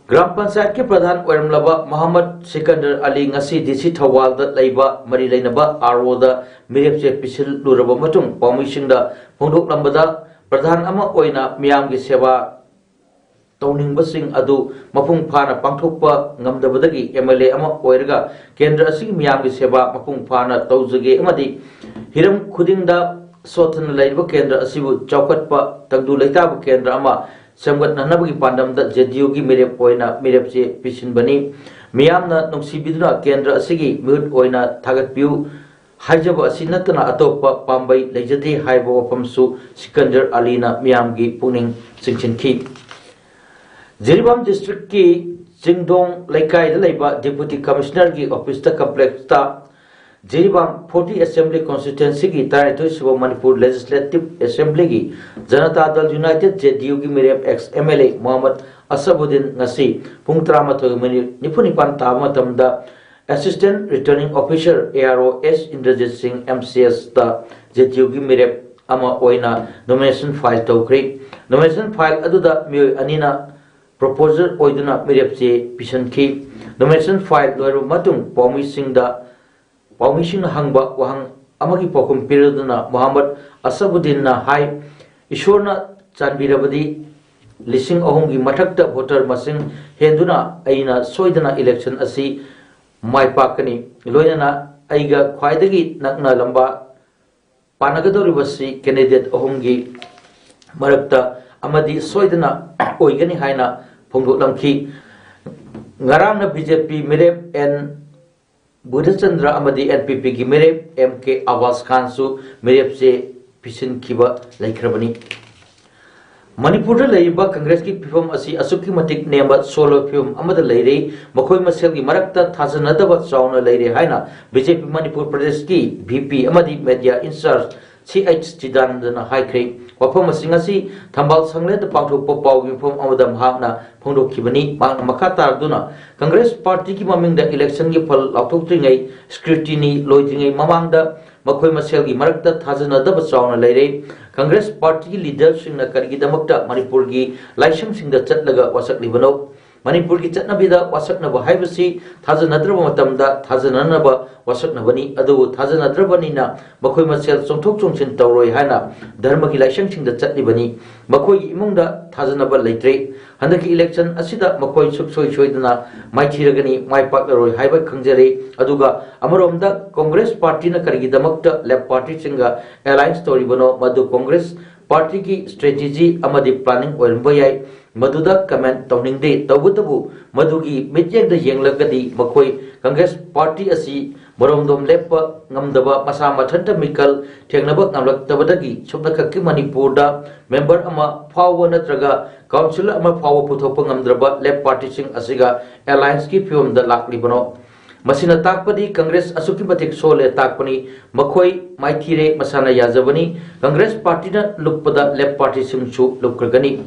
ꯒ꯭ꯔꯥꯝ ꯄꯟꯆꯥꯌꯠꯀꯤ ꯄ꯭ꯔꯙꯥꯟ ꯑꯣꯏꯔꯝꯂꯕ ꯃꯣꯍꯝꯃꯗ ꯁꯤꯀꯟꯗꯔ ꯑꯂꯤ ꯉꯁꯤ ꯗꯤ ꯁꯤ ꯊꯧꯕꯥꯜꯗ ꯂꯩꯕ ꯃꯔꯤ ꯂꯩꯅꯕ ꯑꯥꯔ ꯑꯣꯗ ꯃꯤꯔꯦꯞꯆꯦ ꯄꯤꯁꯤꯜꯂꯨꯔꯕ ꯃꯇꯨꯡ ꯄꯥꯎꯃꯤꯁꯤꯡꯗ ꯐꯣꯡꯗꯣꯛꯂꯝꯕꯗ, ꯄ꯭ꯔꯙꯥꯟ ꯑꯃ ꯑꯣꯏꯅ ꯃꯤꯌꯥꯝꯒꯤ ꯁꯦꯕꯥ ꯇꯧꯅꯤꯡꯕꯁꯤꯡ ꯑꯗꯨ ꯃꯄꯨꯡ ꯐꯥꯅ ꯄꯥꯡꯊꯣꯛꯄ ꯉꯝꯗꯕꯗꯒꯤ ꯑꯦꯝ ꯑꯦꯜ ꯑꯦ ꯑꯃ ꯑꯣꯏꯔꯒ ꯀꯦꯟꯗ꯭ꯔ ꯑꯁꯤꯒꯤ ꯃꯤꯌꯥꯝꯒꯤ ꯁꯦꯕꯥ ꯃꯄꯨꯡ ꯐꯥꯅ ꯇꯧꯖꯒꯦ ꯑꯃꯗꯤ ꯍꯤꯔꯝ ꯈꯨꯗꯤꯡꯗ ꯁꯣꯠꯊꯅ ꯂꯩꯔꯤꯕ ꯀꯦꯟꯗ꯭ꯔ ꯑꯁꯤꯕꯨ ꯆꯥꯎꯈꯠꯄ ꯇꯪꯗꯨ ꯂꯩꯇꯥꯕ ꯀꯦꯟꯗ꯭ꯔ ꯑꯃ ꯁꯦꯝꯒꯠꯅꯅꯕꯒꯤ ꯄꯥꯟꯗꯝꯗ ꯖꯦ ꯗꯤ ꯌꯨꯒꯤ ꯃꯤꯔꯦꯞ ꯑꯣꯏꯅ ꯃꯤꯔꯦꯞꯆꯦ ꯄꯤꯁꯤꯟꯕꯅꯤ꯫ ꯃꯤꯌꯥꯝꯅ ꯅꯨꯡꯁꯤꯕꯤꯗꯨꯅ ꯀꯦꯟꯗ꯭ꯔ ꯑꯁꯤꯒꯤ ꯃꯤꯍꯨꯠ ꯑꯣꯏꯅ ꯊꯥꯒꯠꯄꯤꯌꯨ꯫ ꯍꯥꯏꯖꯕ ꯑꯁꯤ ꯅꯠꯇꯅ ꯑꯇꯣꯞꯄ ꯄꯥꯝꯕꯩ ꯂꯩꯖꯗꯦ ꯍꯥꯏꯕ ꯋꯥꯐꯝꯁꯨ ꯁꯤꯀꯟꯗꯔ ꯑꯂꯤꯅ ꯃꯤꯌꯥꯝꯒꯤ ꯄꯨꯛꯅꯤꯡ ꯆꯤꯡꯁꯤꯟꯈꯤ꯫ ꯖꯤꯔꯤꯕꯥꯝ ꯗꯤꯁꯇ꯭ꯔꯤꯛꯀꯤ ꯆꯤꯡꯗꯣꯡ ꯂꯩꯀꯥꯏꯗ ꯂꯩꯕ ꯗꯤꯄꯨꯇꯤ ꯀꯃꯤꯁꯅꯔꯒꯤ ꯑꯣꯐꯤꯁꯇ ꯀꯝꯄ꯭ꯂꯦꯛꯁꯇ ꯖꯤꯔꯤꯕꯥꯝ ꯐꯣꯔꯇꯤ ꯑꯦꯁꯦꯝꯕ꯭ꯂꯤ ꯀꯣꯟꯁꯇꯤꯇ꯭ꯋꯦꯟꯁꯤꯒꯤ ꯇꯔꯥꯅꯤꯊꯣꯏ ꯁꯨꯕ Manipur legislative ꯑꯦꯁꯦꯝꯕ꯭ꯂꯤꯒꯤ Janata Dal United, J D ꯌꯨꯒꯤ ꯃꯤꯔꯦꯞ ex M L A Mohammad Asabuddin ꯉꯁꯤ ꯄꯨꯡ ꯇꯔꯥꯃꯥꯊꯣꯏ ꯃꯤꯅꯤꯠ ꯅꯤꯐꯨ ꯅꯤꯄꯥꯟ ꯇꯥꯕ ꯃꯇꯝꯗ assistant returning officer, A R O, S Indrajit ꯁꯤꯡ, ꯑꯦꯝ ꯁꯤ ꯑꯦꯁꯇ ꯖꯦ ꯗꯤ ꯌꯨꯒꯤ ꯃꯤꯔꯦꯞ ꯑꯃ ꯑꯣꯏꯅ ꯅꯣꯃꯤꯅꯦꯁꯟ ꯐꯥꯏꯜ ꯇꯧꯈ꯭ꯔꯦ꯫ ꯅꯣꯃꯤꯅꯦꯁꯟ ꯐꯥꯏꯜ ꯑꯗꯨꯗ ꯃꯤꯑꯣꯏ ꯑꯅꯤꯅ ꯄ꯭ꯔꯣꯄꯣꯖꯔ ꯑꯣꯏꯗꯨꯅ ꯃꯤꯔꯦꯞ ꯆꯦ ꯄꯤꯁꯤꯟꯈꯤ꯫ ꯅꯣꯃꯤꯅꯦꯁꯟ ꯐꯥꯏꯜ ꯂꯣꯏꯔꯕ ꯃꯇꯨꯡ ꯄꯥꯎꯃꯤꯁꯤꯡꯗ, ꯄꯥꯎꯃꯤꯁꯤꯡꯅ ꯍꯪꯕ ꯋꯥꯍꯪ ꯑꯃꯒꯤ ꯄꯥꯎꯈꯨꯝ ꯄꯤꯔꯗꯨꯅ ꯃꯣꯍꯝꯃꯗ ꯑꯁꯕꯨꯗꯗꯤꯟꯅ ꯍꯥꯏ, "ꯏꯁꯣꯔꯅ ꯆꯥꯟꯕꯤꯔꯕꯗꯤ ꯂꯤꯁꯤꯡ ꯑꯍꯨꯝꯒꯤ ꯃꯊꯛꯇ ꯚꯣꯇꯔ ꯃꯁꯤꯡ ꯍꯦꯟꯗꯨꯅ ꯑꯩꯅ ꯁꯣꯏꯗꯅ ꯏꯂꯦꯛꯁꯟ ꯑꯁꯤ ꯃꯥꯏ ꯄꯥꯛꯀꯅꯤ꯫ ꯂꯣꯏꯅꯅ ꯑꯩꯒ ꯈ꯭ꯋꯥꯏꯗꯒꯤ ꯅꯛꯅ ꯂꯝꯕꯥ ꯄꯥꯟꯅꯒꯗꯧꯔꯤꯕꯁꯤ ꯀꯦꯟꯗꯤꯗꯦꯠ ꯑꯍꯨꯝꯒꯤ ꯃꯔꯛꯇ ꯑꯃꯗꯤ ꯁꯣꯏꯗꯅ ꯑꯣꯏꯒꯅꯤ" ꯍꯥꯏꯅ ꯐꯣꯡꯗꯣꯛꯂꯝꯈꯤ꯫ ꯉꯔꯥꯡꯅ ꯕꯤ ꯖꯦ ꯄꯤ ꯃꯤꯔꯦꯞ ꯑꯦꯟ ꯕꯨꯙꯆꯟꯗ꯭ꯔ ꯑꯃꯗꯤ ꯑꯦꯟ ꯄꯤ ꯄꯤꯒꯤ ꯃꯤꯔꯦꯞ ꯑꯦꯝ ꯀꯦ ꯑꯕꯥꯁ ꯈꯥꯟꯁꯨ ꯃꯤꯔꯦꯞ ꯆꯦ ꯄꯤꯁꯤꯟꯈꯤꯕ ꯂꯩꯈ꯭ꯔꯕꯅꯤ꯫ ꯃꯅꯤꯄꯨꯔꯗ ꯂꯩꯔꯤꯕ ꯀꯪꯒ꯭ꯔꯦꯁꯀꯤ ꯐꯤꯕꯝ ꯑꯁꯤ ꯑꯁꯨꯛꯀꯤ ꯃꯇꯤꯛ ꯅꯦꯝꯕ ꯁꯣꯜꯂꯕ ꯐꯤꯕꯝ ꯑꯃꯗ ꯂꯩꯔꯦ꯫ ꯃꯈꯣꯏ ꯃꯁꯦꯜꯒꯤ ꯃꯔꯛꯇ ꯊꯥꯖꯅꯗꯕ ꯆꯥꯎꯅ ꯂꯩꯔꯦ ꯍꯥꯏꯅ ꯕꯤ ꯖꯦ ꯄꯤ ꯃꯅꯤꯄꯨꯔ ꯄ꯭ꯔꯗꯦꯁꯀꯤ ꯚꯤ ꯄꯤ ꯑꯃꯗꯤ ꯃꯦꯗꯤꯌꯥ ꯏꯟꯆꯥꯔꯖ ꯁꯤ ꯑꯩꯆ ꯆꯤꯗꯥꯅꯟꯗꯅ ꯍꯥꯏꯈ꯭ꯔꯦ꯫ ꯋꯥꯐꯝ ꯑꯁꯤꯡ ꯑꯁꯤ ꯊꯝꯕꯥꯜ ꯁꯪꯂꯦꯟꯗ ꯄꯥꯡꯊꯣꯛꯄ ꯄꯥꯎꯒꯤ ꯃꯤꯐꯝ ꯑꯃꯗ ꯃꯍꯥꯛꯅ ꯐꯣꯡꯗꯣꯛꯈꯤꯕꯅꯤ꯫ ꯃꯍꯥꯛꯅ ꯃꯈꯥ ꯇꯥꯔꯗꯨꯅ, ꯀꯪꯒ꯭ꯔꯦꯁ ꯄꯥꯔꯇꯤꯒꯤ ꯃꯃꯤꯡꯗ ꯏꯂꯦꯛꯁꯟꯒꯤ ꯐꯜ ꯂꯥꯎꯊꯣꯛꯇ꯭ꯔꯤꯉꯩ, ꯁ꯭ꯀ꯭ꯔꯨꯇꯤꯅꯤ ꯂꯣꯏꯗ꯭ꯔꯤꯉꯩ ꯃꯃꯥꯡꯗ ꯃꯈꯣꯏ ꯃꯁꯦꯜꯒꯤ ꯃꯔꯛꯇ ꯊꯥꯖꯅꯗꯕ ꯆꯥꯎꯅ ꯂꯩꯔꯦ꯫ ꯀꯪꯒ꯭ꯔꯦꯁ ꯄꯥꯔꯇꯤꯒꯤ ꯂꯤꯗꯔꯁꯤꯡꯅ ꯀꯔꯤꯒꯤꯗꯃꯛꯇ ꯃꯅꯤꯄꯨꯔꯒꯤ ꯂꯥꯏꯁꯪꯁꯤꯡꯗ ꯆꯠꯂꯒ ꯋꯥꯁꯛꯂꯤꯕꯅꯣ? ꯃꯅꯤꯄꯨꯔꯒꯤ ꯆꯠꯅꯕꯤꯗ ꯋꯥꯁꯛꯅꯕ ꯍꯥꯏꯕꯁꯤ ꯊꯥꯖꯅꯗ꯭ꯔꯕ ꯃꯇꯝꯗ ꯊꯥꯖꯅꯅꯕ ꯋꯥꯁꯛꯅꯕꯅꯤ꯫ ꯑꯗꯨꯕꯨ ꯊꯥꯖꯅꯗ꯭ꯔꯕꯅꯤꯅ ꯃꯈꯣꯏ ꯃꯁꯦꯜ ꯆꯣꯡꯊꯣꯛ ꯆꯣꯡꯁꯤꯟ ꯇꯧꯔꯣꯏ ꯍꯥꯏꯅ ꯙꯔꯃꯒꯤ ꯂꯥꯏꯁꯪꯁꯤꯡꯗ ꯆꯠꯂꯤꯕꯅꯤ꯫ ꯃꯈꯣꯏꯒꯤ ꯏꯃꯨꯡꯗ ꯊꯥꯖꯅꯕ ꯂꯩꯇ꯭ꯔꯦ꯫ ꯍꯟꯗꯛꯀꯤ ꯏꯂꯦꯛꯁꯟ ꯑꯁꯤꯗ ꯃꯈꯣꯏ ꯁꯨꯛꯁꯣꯏ ꯁꯣꯏꯗꯅ ꯃꯥꯏꯊꯤꯔꯒꯅꯤ, ꯃꯥꯏ ꯄꯥꯛꯂꯔꯣꯏ ꯍꯥꯏꯕ ꯈꯪꯖꯔꯦ꯫ ꯑꯗꯨꯒ ꯑꯃꯔꯣꯝꯗ ꯀꯣꯡꯒ꯭ꯔꯦꯁ ꯄꯥꯔꯇꯤꯅ ꯀꯔꯤꯒꯤꯗꯃꯛꯇ ꯂꯦꯐ ꯄꯥꯔꯇꯤꯁꯤꯡꯒ ꯑꯦꯂꯥꯏꯟꯁ ꯇꯧꯔꯤꯕꯅꯣ, ꯃꯗꯨ ꯀꯣꯡꯒ꯭ꯔꯦꯁ ꯄꯥꯔꯇꯤꯒꯤ ꯁ꯭ꯇ꯭ꯔꯦꯇꯦꯖꯤ ꯑꯃꯗꯤ ꯄ꯭ꯂꯥꯅꯤꯡ ꯑꯣꯏꯔꯝꯕ ꯌꯥꯏ꯫ ꯃꯗꯨꯗ ꯀꯃꯦꯟ ꯇꯧꯅꯤꯡꯗꯦ꯫ ꯇꯧꯕꯇꯕꯨ ꯃꯗꯨꯒꯤ ꯃꯤꯠꯌꯦꯡꯗ ꯌꯦꯡꯂꯒꯗꯤ ꯃꯈꯣꯏ ꯀꯪꯒ꯭ꯔꯦꯁ ꯄꯥꯔꯇꯤ ꯑꯁꯤ ꯃꯔꯣꯝꯗꯣꯝ ꯂꯦꯞꯄ ꯉꯝꯗꯕ, ꯃꯁꯥ ꯃꯊꯟꯇ ꯃꯤꯀꯜ ꯊꯦꯡꯅꯕ ꯉꯝꯂꯛꯇꯕꯗꯒꯤ ꯁꯨꯞꯅꯈꯛꯀꯤ ꯃꯅꯤꯄꯨꯔꯗ ꯃꯦꯝꯕꯔ ꯑꯃ ꯐꯥꯎꯕ ꯅꯠꯇ꯭ꯔꯒ ꯀꯥꯎꯟꯁꯤꯂꯔ ꯑꯃ ꯐꯥꯎꯕ ꯄꯨꯊꯣꯛꯄ ꯉꯝꯗ꯭ꯔꯕ ꯂꯦꯞ ꯄꯥꯔꯇꯤꯁꯤꯡ ꯑꯁꯤꯒ ꯑꯦꯂꯥꯏꯟꯁꯀꯤ ꯐꯤꯕꯝꯗ ꯂꯥꯛꯂꯤꯕꯅꯣ? ꯃꯁꯤꯅ ꯇꯥꯛꯄꯗꯤ ꯀꯪꯒ꯭ꯔꯦꯁ ꯑꯁꯨꯛꯀꯤ ꯃꯇꯤꯛ ꯁꯣꯜꯂꯦ ꯇꯥꯛꯄꯅꯤ꯫ ꯃꯈꯣꯏ ꯃꯥꯏꯊꯤꯔꯦ, ꯃꯁꯥꯅ ꯌꯥꯖꯕꯅꯤ꯫ ꯀꯪꯒ꯭ꯔꯦꯁ ꯄꯥꯔꯇꯤꯅ ꯂꯨꯞꯄꯗ ꯂꯦꯞ ꯄꯥꯔꯇꯤꯁꯤꯡꯁꯨ ꯂꯨꯞꯈ꯭ꯔꯒꯅꯤ꯫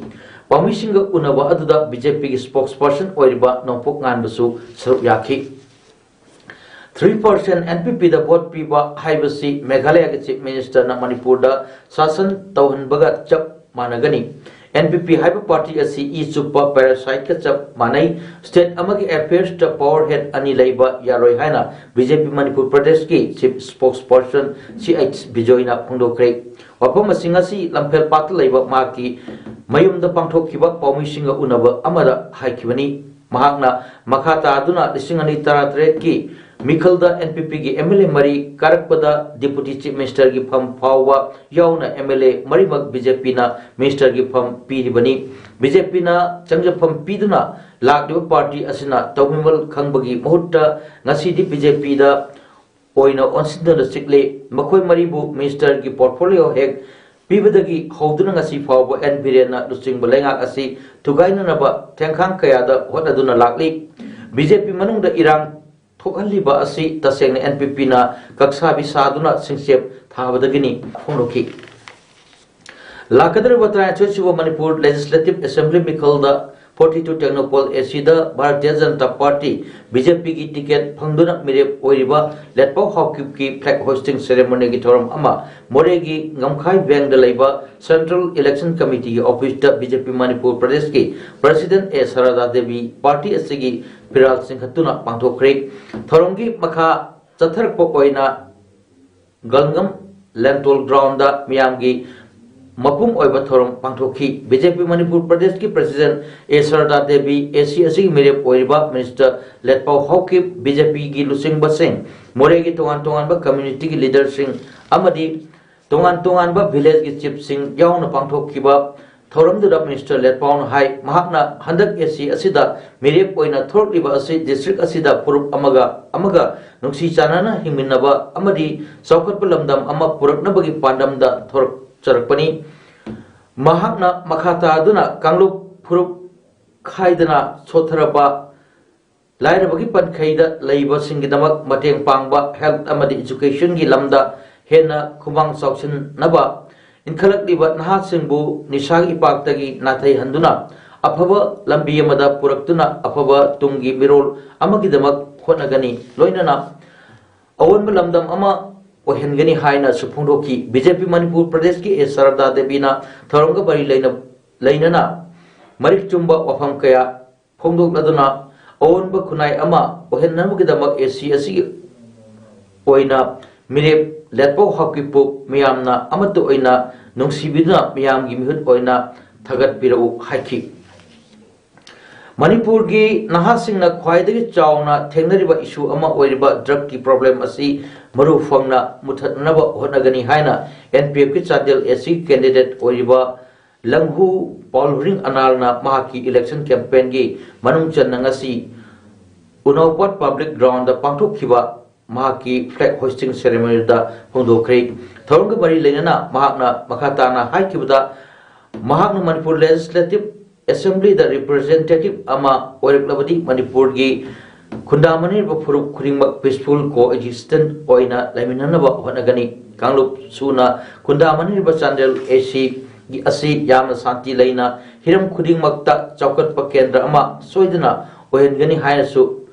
ꯄꯥꯎꯃꯤꯁꯤꯡꯒ ꯎꯅꯕ ꯑꯗꯨꯗ ꯕꯤ ꯖꯦ ꯄꯤꯒꯤ ꯁ꯭ꯄꯣꯛꯁꯄꯔꯁꯟ ꯑꯣꯏꯔꯤꯕ ꯅꯣꯡꯄꯣꯛ ꯉꯥꯟꯕꯁꯨ ꯁꯔꯨꯛ ꯌꯥꯈꯤ꯫ ꯊ꯭ꯔꯤ ꯄꯥꯔꯁꯦꯟ ꯑꯦꯟ ꯄꯤ ꯄꯤꯗ ꯚꯣꯠ ꯄꯤꯕ ꯍꯥꯏꯕꯁꯤ ꯃꯦꯘꯥꯂꯌꯒꯤ ꯆꯤꯐ ꯃꯤꯅꯤꯁꯇꯔꯅ ꯃꯅꯤꯄꯨꯔꯗ ꯁꯥꯁꯟ ꯇꯧꯍꯟꯕꯒ ꯆꯞ ꯃꯥꯟꯅꯒꯅꯤ꯫ ꯑꯦꯟ ꯄꯤ ꯄꯤ ꯍꯥꯏꯕ ꯄꯥꯔꯇꯤ ꯑꯁꯤ ꯏ ꯆꯨꯞꯄ ꯄꯦꯔꯥꯁꯥꯏꯠꯀ ꯆꯞ ꯃꯥꯟꯅꯩ꯫ ꯁ꯭ꯇꯦꯠ ꯑꯃꯒꯤ ꯑꯦꯐꯤꯌꯔꯁꯇ ꯄꯋꯔ ꯍꯦꯗ ꯑꯅꯤ ꯂꯩꯕ ꯌꯥꯔꯣꯏ ꯍꯥꯏꯅ ꯕꯤ ꯖꯦ ꯄꯤ ꯃꯅꯤꯄꯨꯔ ꯄ꯭ꯔꯗꯦꯁꯀꯤ ꯆꯤꯐ ꯁ꯭ꯄꯣꯛꯁꯄꯔꯁꯟ ꯁꯤ ꯑꯩꯆ ꯕꯤꯖꯣꯏꯅ ꯐꯣꯡꯗꯣꯛꯈ꯭ꯔꯦ꯫ ꯋꯥꯐꯝ ꯑꯁꯤ ꯉꯁꯤ ꯂꯝꯐꯦꯜ ꯄꯥꯠꯇ ꯂꯩꯕ ꯃꯍꯥꯛꯀꯤ ꯃꯌꯨꯝꯗ ꯄꯥꯡꯊꯣꯛꯈꯤꯕ ꯄꯥꯎꯃꯤꯁꯤꯡꯒ ꯎꯅꯕ ꯑꯃꯗ ꯍꯥꯏꯈꯤꯕꯅꯤ꯫ ꯃꯍꯥꯛꯅ ꯃꯈꯥ ꯇꯥꯗꯨꯅ ꯂꯤꯁꯤꯡ ꯑꯅꯤ ꯇꯔꯥꯇꯔꯦꯠꯀꯤ ꯃꯤꯈꯜꯗ ꯑꯦꯟ ꯄꯤ ꯄꯤꯒꯤ ꯑꯦꯝ ꯑꯦꯜ ꯑꯦ ꯃꯔꯤ ꯀꯥꯔꯛꯄꯗ ꯗꯤꯄꯨꯇꯤ ꯆꯤꯐ ꯃꯤꯅꯤꯁꯇꯔꯒꯤ ꯐꯝ ꯐꯥꯎꯕ ꯌꯥꯎꯅ ꯑꯦꯝ ꯑꯦꯜ ꯑꯦ ꯃꯔꯤꯃꯛ ꯕꯤ ꯖꯦ ꯄꯤꯅ ꯃꯤꯅꯤꯁꯇꯔꯒꯤ ꯐꯝ ꯄꯤꯔꯤꯕꯅꯤ꯫ ꯕꯤ ꯖꯦ ꯄꯤꯅ ꯆꯪꯖꯐꯝ ꯄꯤꯗꯨꯅ ꯂꯥꯛꯂꯤꯕ ꯄꯥꯔꯇꯤ ꯑꯁꯤꯅ ꯇꯧꯕꯤꯃꯜ ꯈꯪꯕꯒꯤ ꯃꯍꯨꯠꯇ ꯉꯁꯤꯗꯤ ꯕꯤ ꯖꯦ ꯄꯤꯗ ꯑꯣꯏꯅ ꯑꯣꯟꯁꯤꯟꯗꯨꯅ ꯆꯤꯛꯂꯤ꯫ ꯃꯈꯣꯏ ꯃꯔꯤꯕꯨ ꯃꯤꯅꯤꯁꯇꯔꯒꯤ ꯄꯣꯔꯠꯐꯣꯂꯤꯑꯣ ꯍꯦꯛ ꯄꯤꯕꯗꯒꯤ ꯍꯧꯗꯨꯅ ꯉꯁꯤ ꯐꯥꯎꯕ ꯑꯦꯟ ꯕꯤꯔꯦꯟꯅ ꯂꯨꯆꯤꯡꯕ ꯂꯩꯉꯥꯛ ꯑꯁꯤ ꯊꯨꯒꯥꯏꯅꯅꯕ ꯊꯦꯡꯈꯥꯡ ꯀꯌꯥꯗ ꯍꯣꯠꯅꯗꯨꯅ ꯂꯥꯛꯂꯤ꯫ ꯕꯤ ꯖꯦ ꯄꯤ ꯃꯅꯨꯡꯗ ꯏꯔꯥꯡ ꯊꯣꯛꯍꯜꯂꯤꯕ ꯑꯁꯤ ꯇꯁꯦꯡꯅ ꯑꯦꯟ ꯄꯤ ꯄꯤꯅ ꯀꯛꯁꯥꯕꯤ ꯁꯥꯗꯨꯅ ꯁꯤꯡꯆꯦꯞ ꯊꯥꯕꯗꯒꯤꯅꯤ ꯐꯣꯡꯗꯣꯛꯈꯤ꯫ ꯂꯥꯛꯀꯗꯧꯔꯤꯕ ꯇꯔꯥꯅꯤꯊꯣꯏ ꯁꯨꯕ ꯃꯅꯤꯄꯨꯔ ꯂꯦꯖꯤꯁꯂꯦꯇꯤꯚ ꯑꯦꯁꯦꯝꯕ꯭ꯂꯤ ꯃꯤꯈꯜꯗ ꯐꯣꯔꯇꯤ ꯇꯨ ꯇꯦꯡꯅꯧꯄꯜ ꯑꯦ ꯁꯤꯗ Bharatiya Janata party, B J ꯄꯤꯒꯤ ꯇꯤꯀꯦꯠ ꯐꯪꯗꯨꯅ ꯃꯤꯔꯦꯞ ꯑꯣꯏꯔꯤꯕ ꯂꯦꯠꯄꯥꯎ ꯍꯥꯎꯀꯤꯞꯀꯤ ꯐ꯭ꯂꯦꯒ ꯍꯣꯏꯁꯇꯤꯡ ꯁꯦꯔꯦꯃꯣꯅꯤꯒꯤ ꯊꯧꯔꯝ ꯑꯃ ꯃꯣꯔꯦꯒꯤ ꯉꯝꯈꯥꯏ ꯕꯦꯡꯗ ꯂꯩꯕ ꯁꯦꯟꯇ꯭ꯔꯦꯜ ꯏꯂꯦꯛꯁꯟ ꯀꯃꯤꯇꯤꯒꯤ ꯑꯣꯐꯤꯁꯇ ꯕꯤ ꯖꯦ ꯄꯤ ꯃꯅꯤꯄꯨꯔ ꯄ꯭ꯔꯗꯦꯁꯀꯤ ꯄ꯭ꯔꯁꯤꯗꯦꯟꯠ ꯑꯦ ꯁꯥꯔꯗꯥ ꯗꯦꯕꯤ ꯄꯥꯔꯇꯤ ꯑꯁꯤꯒꯤ ꯐꯤꯔꯥꯜ ꯆꯤꯡꯈꯠꯇꯨꯅ ꯄꯥꯡꯊꯣꯛꯈ꯭ꯔꯦ꯫ ꯊꯧꯔꯝꯒꯤ ꯃꯈꯥ ꯆꯠꯊꯔꯛꯄ ꯑꯣꯏꯅ ꯒꯜꯒꯝ ꯂꯦꯟꯇꯣꯜ ꯒ꯭ꯔꯥꯎꯟꯗ ꯃꯤꯌꯥꯝꯒꯤ ꯃꯄꯨꯝ ꯑꯣꯏꯕ ꯊꯧꯔꯝ ꯄꯥꯡꯊꯣꯛꯈꯤ꯫ ꯕꯤ ꯖꯦ ꯄꯤ ꯃꯅꯤꯄꯨꯔ ꯄ꯭ꯔꯗꯦꯁꯀꯤ ꯄ꯭ꯔꯁꯤꯗꯦꯟꯠ ꯑꯦ ꯁꯥꯔꯗꯥ ꯗꯦꯕꯤ, ꯑꯦ ꯁꯤ ꯑꯁꯤꯒꯤ ꯃꯤꯔꯦꯞ ꯑꯣꯏꯔꯤꯕ ꯃꯤꯅꯤꯁꯇꯔ ꯂꯦꯠꯄꯥꯎ ꯍꯥꯎꯀꯤꯞ, ꯕꯤ ꯖꯦ ꯄꯤꯒꯤ ꯂꯨꯆꯤꯡꯕꯁꯤꯡ, ꯃꯣꯔꯦꯒꯤ ꯇꯣꯉꯥꯟ ꯇꯣꯉꯥꯟꯕ ꯀꯝꯃ꯭ꯌꯨꯅꯤꯇꯤꯒꯤ ꯂꯤꯗꯔꯁꯤꯡ ꯑꯃꯗꯤ ꯇꯣꯉꯥꯟ ꯇꯣꯉꯥꯟꯕ ꯚꯤꯂꯦꯖꯀꯤ ꯆꯤꯐꯁꯤꯡ ꯌꯥꯎꯅ ꯄꯥꯡꯊꯣꯛꯈꯤꯕ ꯊꯧꯔꯝꯗꯨꯗ ꯃꯤꯅꯤꯁꯇꯔ ꯂꯦꯠꯄꯥꯎꯅ ꯍꯥꯏ, ꯃꯍꯥꯛꯅ ꯍꯟꯗꯛ ꯑꯦꯁꯤ ꯑꯁꯤꯗ ꯃꯤꯔꯦꯞ ꯑꯣꯏꯅ ꯊꯣꯔꯛꯂꯤꯕ ꯑꯁꯤ ꯗꯤꯁꯇ꯭ꯔꯤꯛ ꯑꯁꯤꯗ ꯐꯨꯔꯨꯞ ꯑꯃꯒ ꯑꯃꯒ ꯅꯨꯡꯁꯤ ꯆꯥꯟꯅꯅ ꯍꯤꯡꯃꯤꯟꯅꯕ ꯑꯃꯗꯤ ꯆꯥꯎꯈꯠꯄ ꯂꯝꯗꯝ ꯑꯃ ꯄꯨꯔꯛꯅꯕꯒꯤ ꯄꯥꯟꯗꯝꯗ ꯊꯣꯔꯛꯆꯔꯛꯄꯅꯤ꯫ ꯃꯍꯥꯛꯅ ꯃꯈꯥ ꯇꯥꯗꯨꯅ ꯀꯥꯡꯂꯨꯞ ꯐꯨꯔꯨꯞ ꯈꯥꯏꯗꯅ ꯁꯣꯠꯊꯔꯕ ꯂꯥꯏꯔꯕꯒꯤ ꯄꯟꯈꯩꯗ ꯂꯩꯕꯁꯤꯡꯒꯤꯗꯃꯛ ꯃꯇꯦꯡ ꯄꯥꯡꯕ, ꯍꯦꯜꯊ ꯑꯃꯗꯤ ꯏꯖꯨꯀꯦꯁꯟꯒꯤ ꯂꯝꯗ ꯍꯦꯟꯅ ꯈꯨꯃꯥꯡ ꯆꯥꯎꯁꯤꯟꯅꯕ, ꯏꯟꯈꯠꯂꯛꯂꯤꯕ ꯅꯍꯥꯁꯤꯡꯕꯨ ꯅꯤꯁꯥꯒꯤ ꯏꯄꯥꯛꯇꯒꯤ ꯅꯥꯊꯩꯍꯟꯗꯨꯅ ꯑꯐꯕ ꯂꯝꯕꯤ ꯑꯃꯗ ꯄꯨꯔꯛꯇꯨꯅ ꯑꯐꯕ ꯇꯨꯡꯒꯤ ꯃꯤꯔꯣꯜ ꯑꯃꯒꯤꯗꯃꯛ ꯍꯣꯠꯅꯒꯅꯤ꯫ ꯂꯣꯏꯅꯅ ꯑꯑꯣꯟꯕ ꯂꯝꯗꯝ ꯑꯃ ꯑꯣꯏꯍꯟꯒꯅꯤ ꯍꯥꯏꯅꯁꯨ ꯐꯣꯡꯗꯣꯛꯈꯤ꯫ ꯕꯤ ꯖꯦ ꯄꯤ ꯃꯅꯤꯄꯨꯔ ꯄ꯭ꯔꯗꯦꯁꯀꯤ ꯑꯦ ꯁꯥꯔꯗꯥ ꯗꯦꯕꯤꯅ ꯊꯧꯔꯝꯒ ꯃꯔꯤ ꯂꯩꯅ-, ꯂꯩꯅꯅ ꯃꯔꯤꯛ ꯆꯨꯝꯕ ꯋꯥꯐꯝ ꯀꯌꯥ ꯐꯣꯡꯗꯣꯛꯂꯗꯨꯅ ꯑꯑꯣꯟꯕ ꯈꯨꯟꯅꯥꯏ ꯑꯃ ꯑꯣꯏꯍꯟꯅꯕꯒꯤꯗꯃꯛ ꯑꯦꯁꯤ ꯑꯁꯤꯒꯤ ꯑꯣꯏꯅ ꯃꯤꯔꯦꯞ ꯂꯦꯠꯄꯥꯎ ꯍꯥꯎꯀꯤꯞꯄꯨ ꯃꯤꯌꯥꯝꯅ ꯑꯃꯠꯇ ꯑꯣꯏꯅ ꯅꯨꯡꯁꯤꯕꯤꯗꯨꯅ ꯃꯤꯌꯥꯝꯒꯤ ꯃꯤꯍꯨꯠ ꯑꯣꯏꯅ ꯊꯥꯒꯠꯄꯤꯔꯛꯎ ꯍꯥꯏꯈꯤ꯫ ꯃꯅꯤꯄꯨꯔꯒꯤ ꯅꯍꯥꯁꯤꯡꯅ ꯈ꯭ꯋꯥꯏꯗꯒꯤ ꯆꯥꯎꯅ ꯊꯦꯡꯅꯔꯤꯕ ꯏꯁꯨ ꯑꯃ ꯑꯣꯏꯔꯤꯕ ꯗ꯭ꯔꯒꯀꯤ ꯄ꯭ꯔꯣꯕ꯭ꯂꯦꯝ ꯑꯁꯤ ꯃꯔꯨ ꯐꯪꯅ ꯃꯨꯊꯠꯅꯕ ꯍꯣꯠꯅꯒꯅꯤ ꯍꯥꯏꯅ ꯑꯦꯟ ꯄꯤ ꯑꯦꯐꯀꯤ ꯆꯥꯟꯗꯦꯜ ꯑꯦꯁꯤ ꯀꯦꯟꯗꯤꯗꯦꯠ ꯑꯣꯏꯔꯤꯕ ꯂꯪꯍꯨ ꯄꯥꯎꯜꯍꯨꯔꯤꯡ ꯑꯅꯥꯜꯅ ꯃꯍꯥꯛꯀꯤ ꯏꯂꯦꯛꯁꯟ ꯀꯦꯝꯄꯦꯟꯒꯤ ꯃꯅꯨꯡ ꯆꯟꯅ ꯉꯁꯤ ꯎꯅꯧꯄꯠ ꯄꯕ꯭ꯂꯤꯛ ꯒ꯭ꯔꯥꯎꯟꯗ ꯄꯥꯡꯊꯣꯛꯈꯤꯕ ꯃꯍꯥꯛꯀꯤ ꯐ꯭ꯂꯦꯒ ꯍꯣꯏꯁꯇꯤꯡ ꯁꯦꯔꯦꯃꯣꯅꯤꯗ ꯐꯣꯡꯗꯣꯛꯈ꯭ꯔꯦ꯫ ꯊꯧꯔꯝꯒ ꯃꯔꯤ ꯂꯩꯅꯅ ꯃꯍꯥꯛꯅ ꯃꯈꯥ ꯇꯥꯅ ꯍꯥꯏꯈꯤꯕꯗ, ꯃꯍꯥꯛꯅ ꯃꯅꯤꯄꯨꯔ ꯂꯦꯖꯤꯁꯂꯦꯇꯤꯚ ꯑꯦꯁꯦꯝꯕ꯭ꯂꯤꯗ ꯔꯤꯄ꯭ꯔꯖꯦꯟꯇꯦꯇꯤꯚ ꯑꯃ ꯑꯣꯏꯔꯛꯂꯕꯗꯤ ꯃꯅꯤꯄꯨꯔꯒꯤ ꯈꯨꯟꯗꯥꯃꯤꯟꯅꯔꯤꯕ ꯐꯨꯔꯨꯞ ꯈꯨꯗꯤꯡꯃꯛ ꯄꯤꯁꯐꯨꯜ ꯀꯣ ꯑꯦꯛꯖꯤꯁꯇꯦꯟꯁ ꯑꯣꯏꯅ ꯂꯩꯃꯤꯟꯅꯅꯕ ꯍꯣꯠꯅꯒꯅꯤ꯫ ꯀꯥꯡꯂꯨꯞ ꯁꯨꯅ ꯈꯨꯟꯗꯥꯃꯤꯟꯅꯔꯤꯕ ꯆꯥꯟꯗꯦꯜ ꯑꯦꯁꯤ ꯑꯁꯤ ꯌꯥꯝꯅ ꯁꯥꯟꯇꯤ ꯂꯩꯅ ꯍꯤꯔꯝ ꯈꯨꯗꯤꯡꯃꯛꯇ ꯆꯥꯎꯈꯠꯄ ꯀꯦꯟꯗ꯭ꯔ ꯑꯃ ꯁꯣꯏꯗꯅ ꯑꯣꯏꯍꯟꯒꯅꯤ ꯍꯥꯏꯅꯁꯨ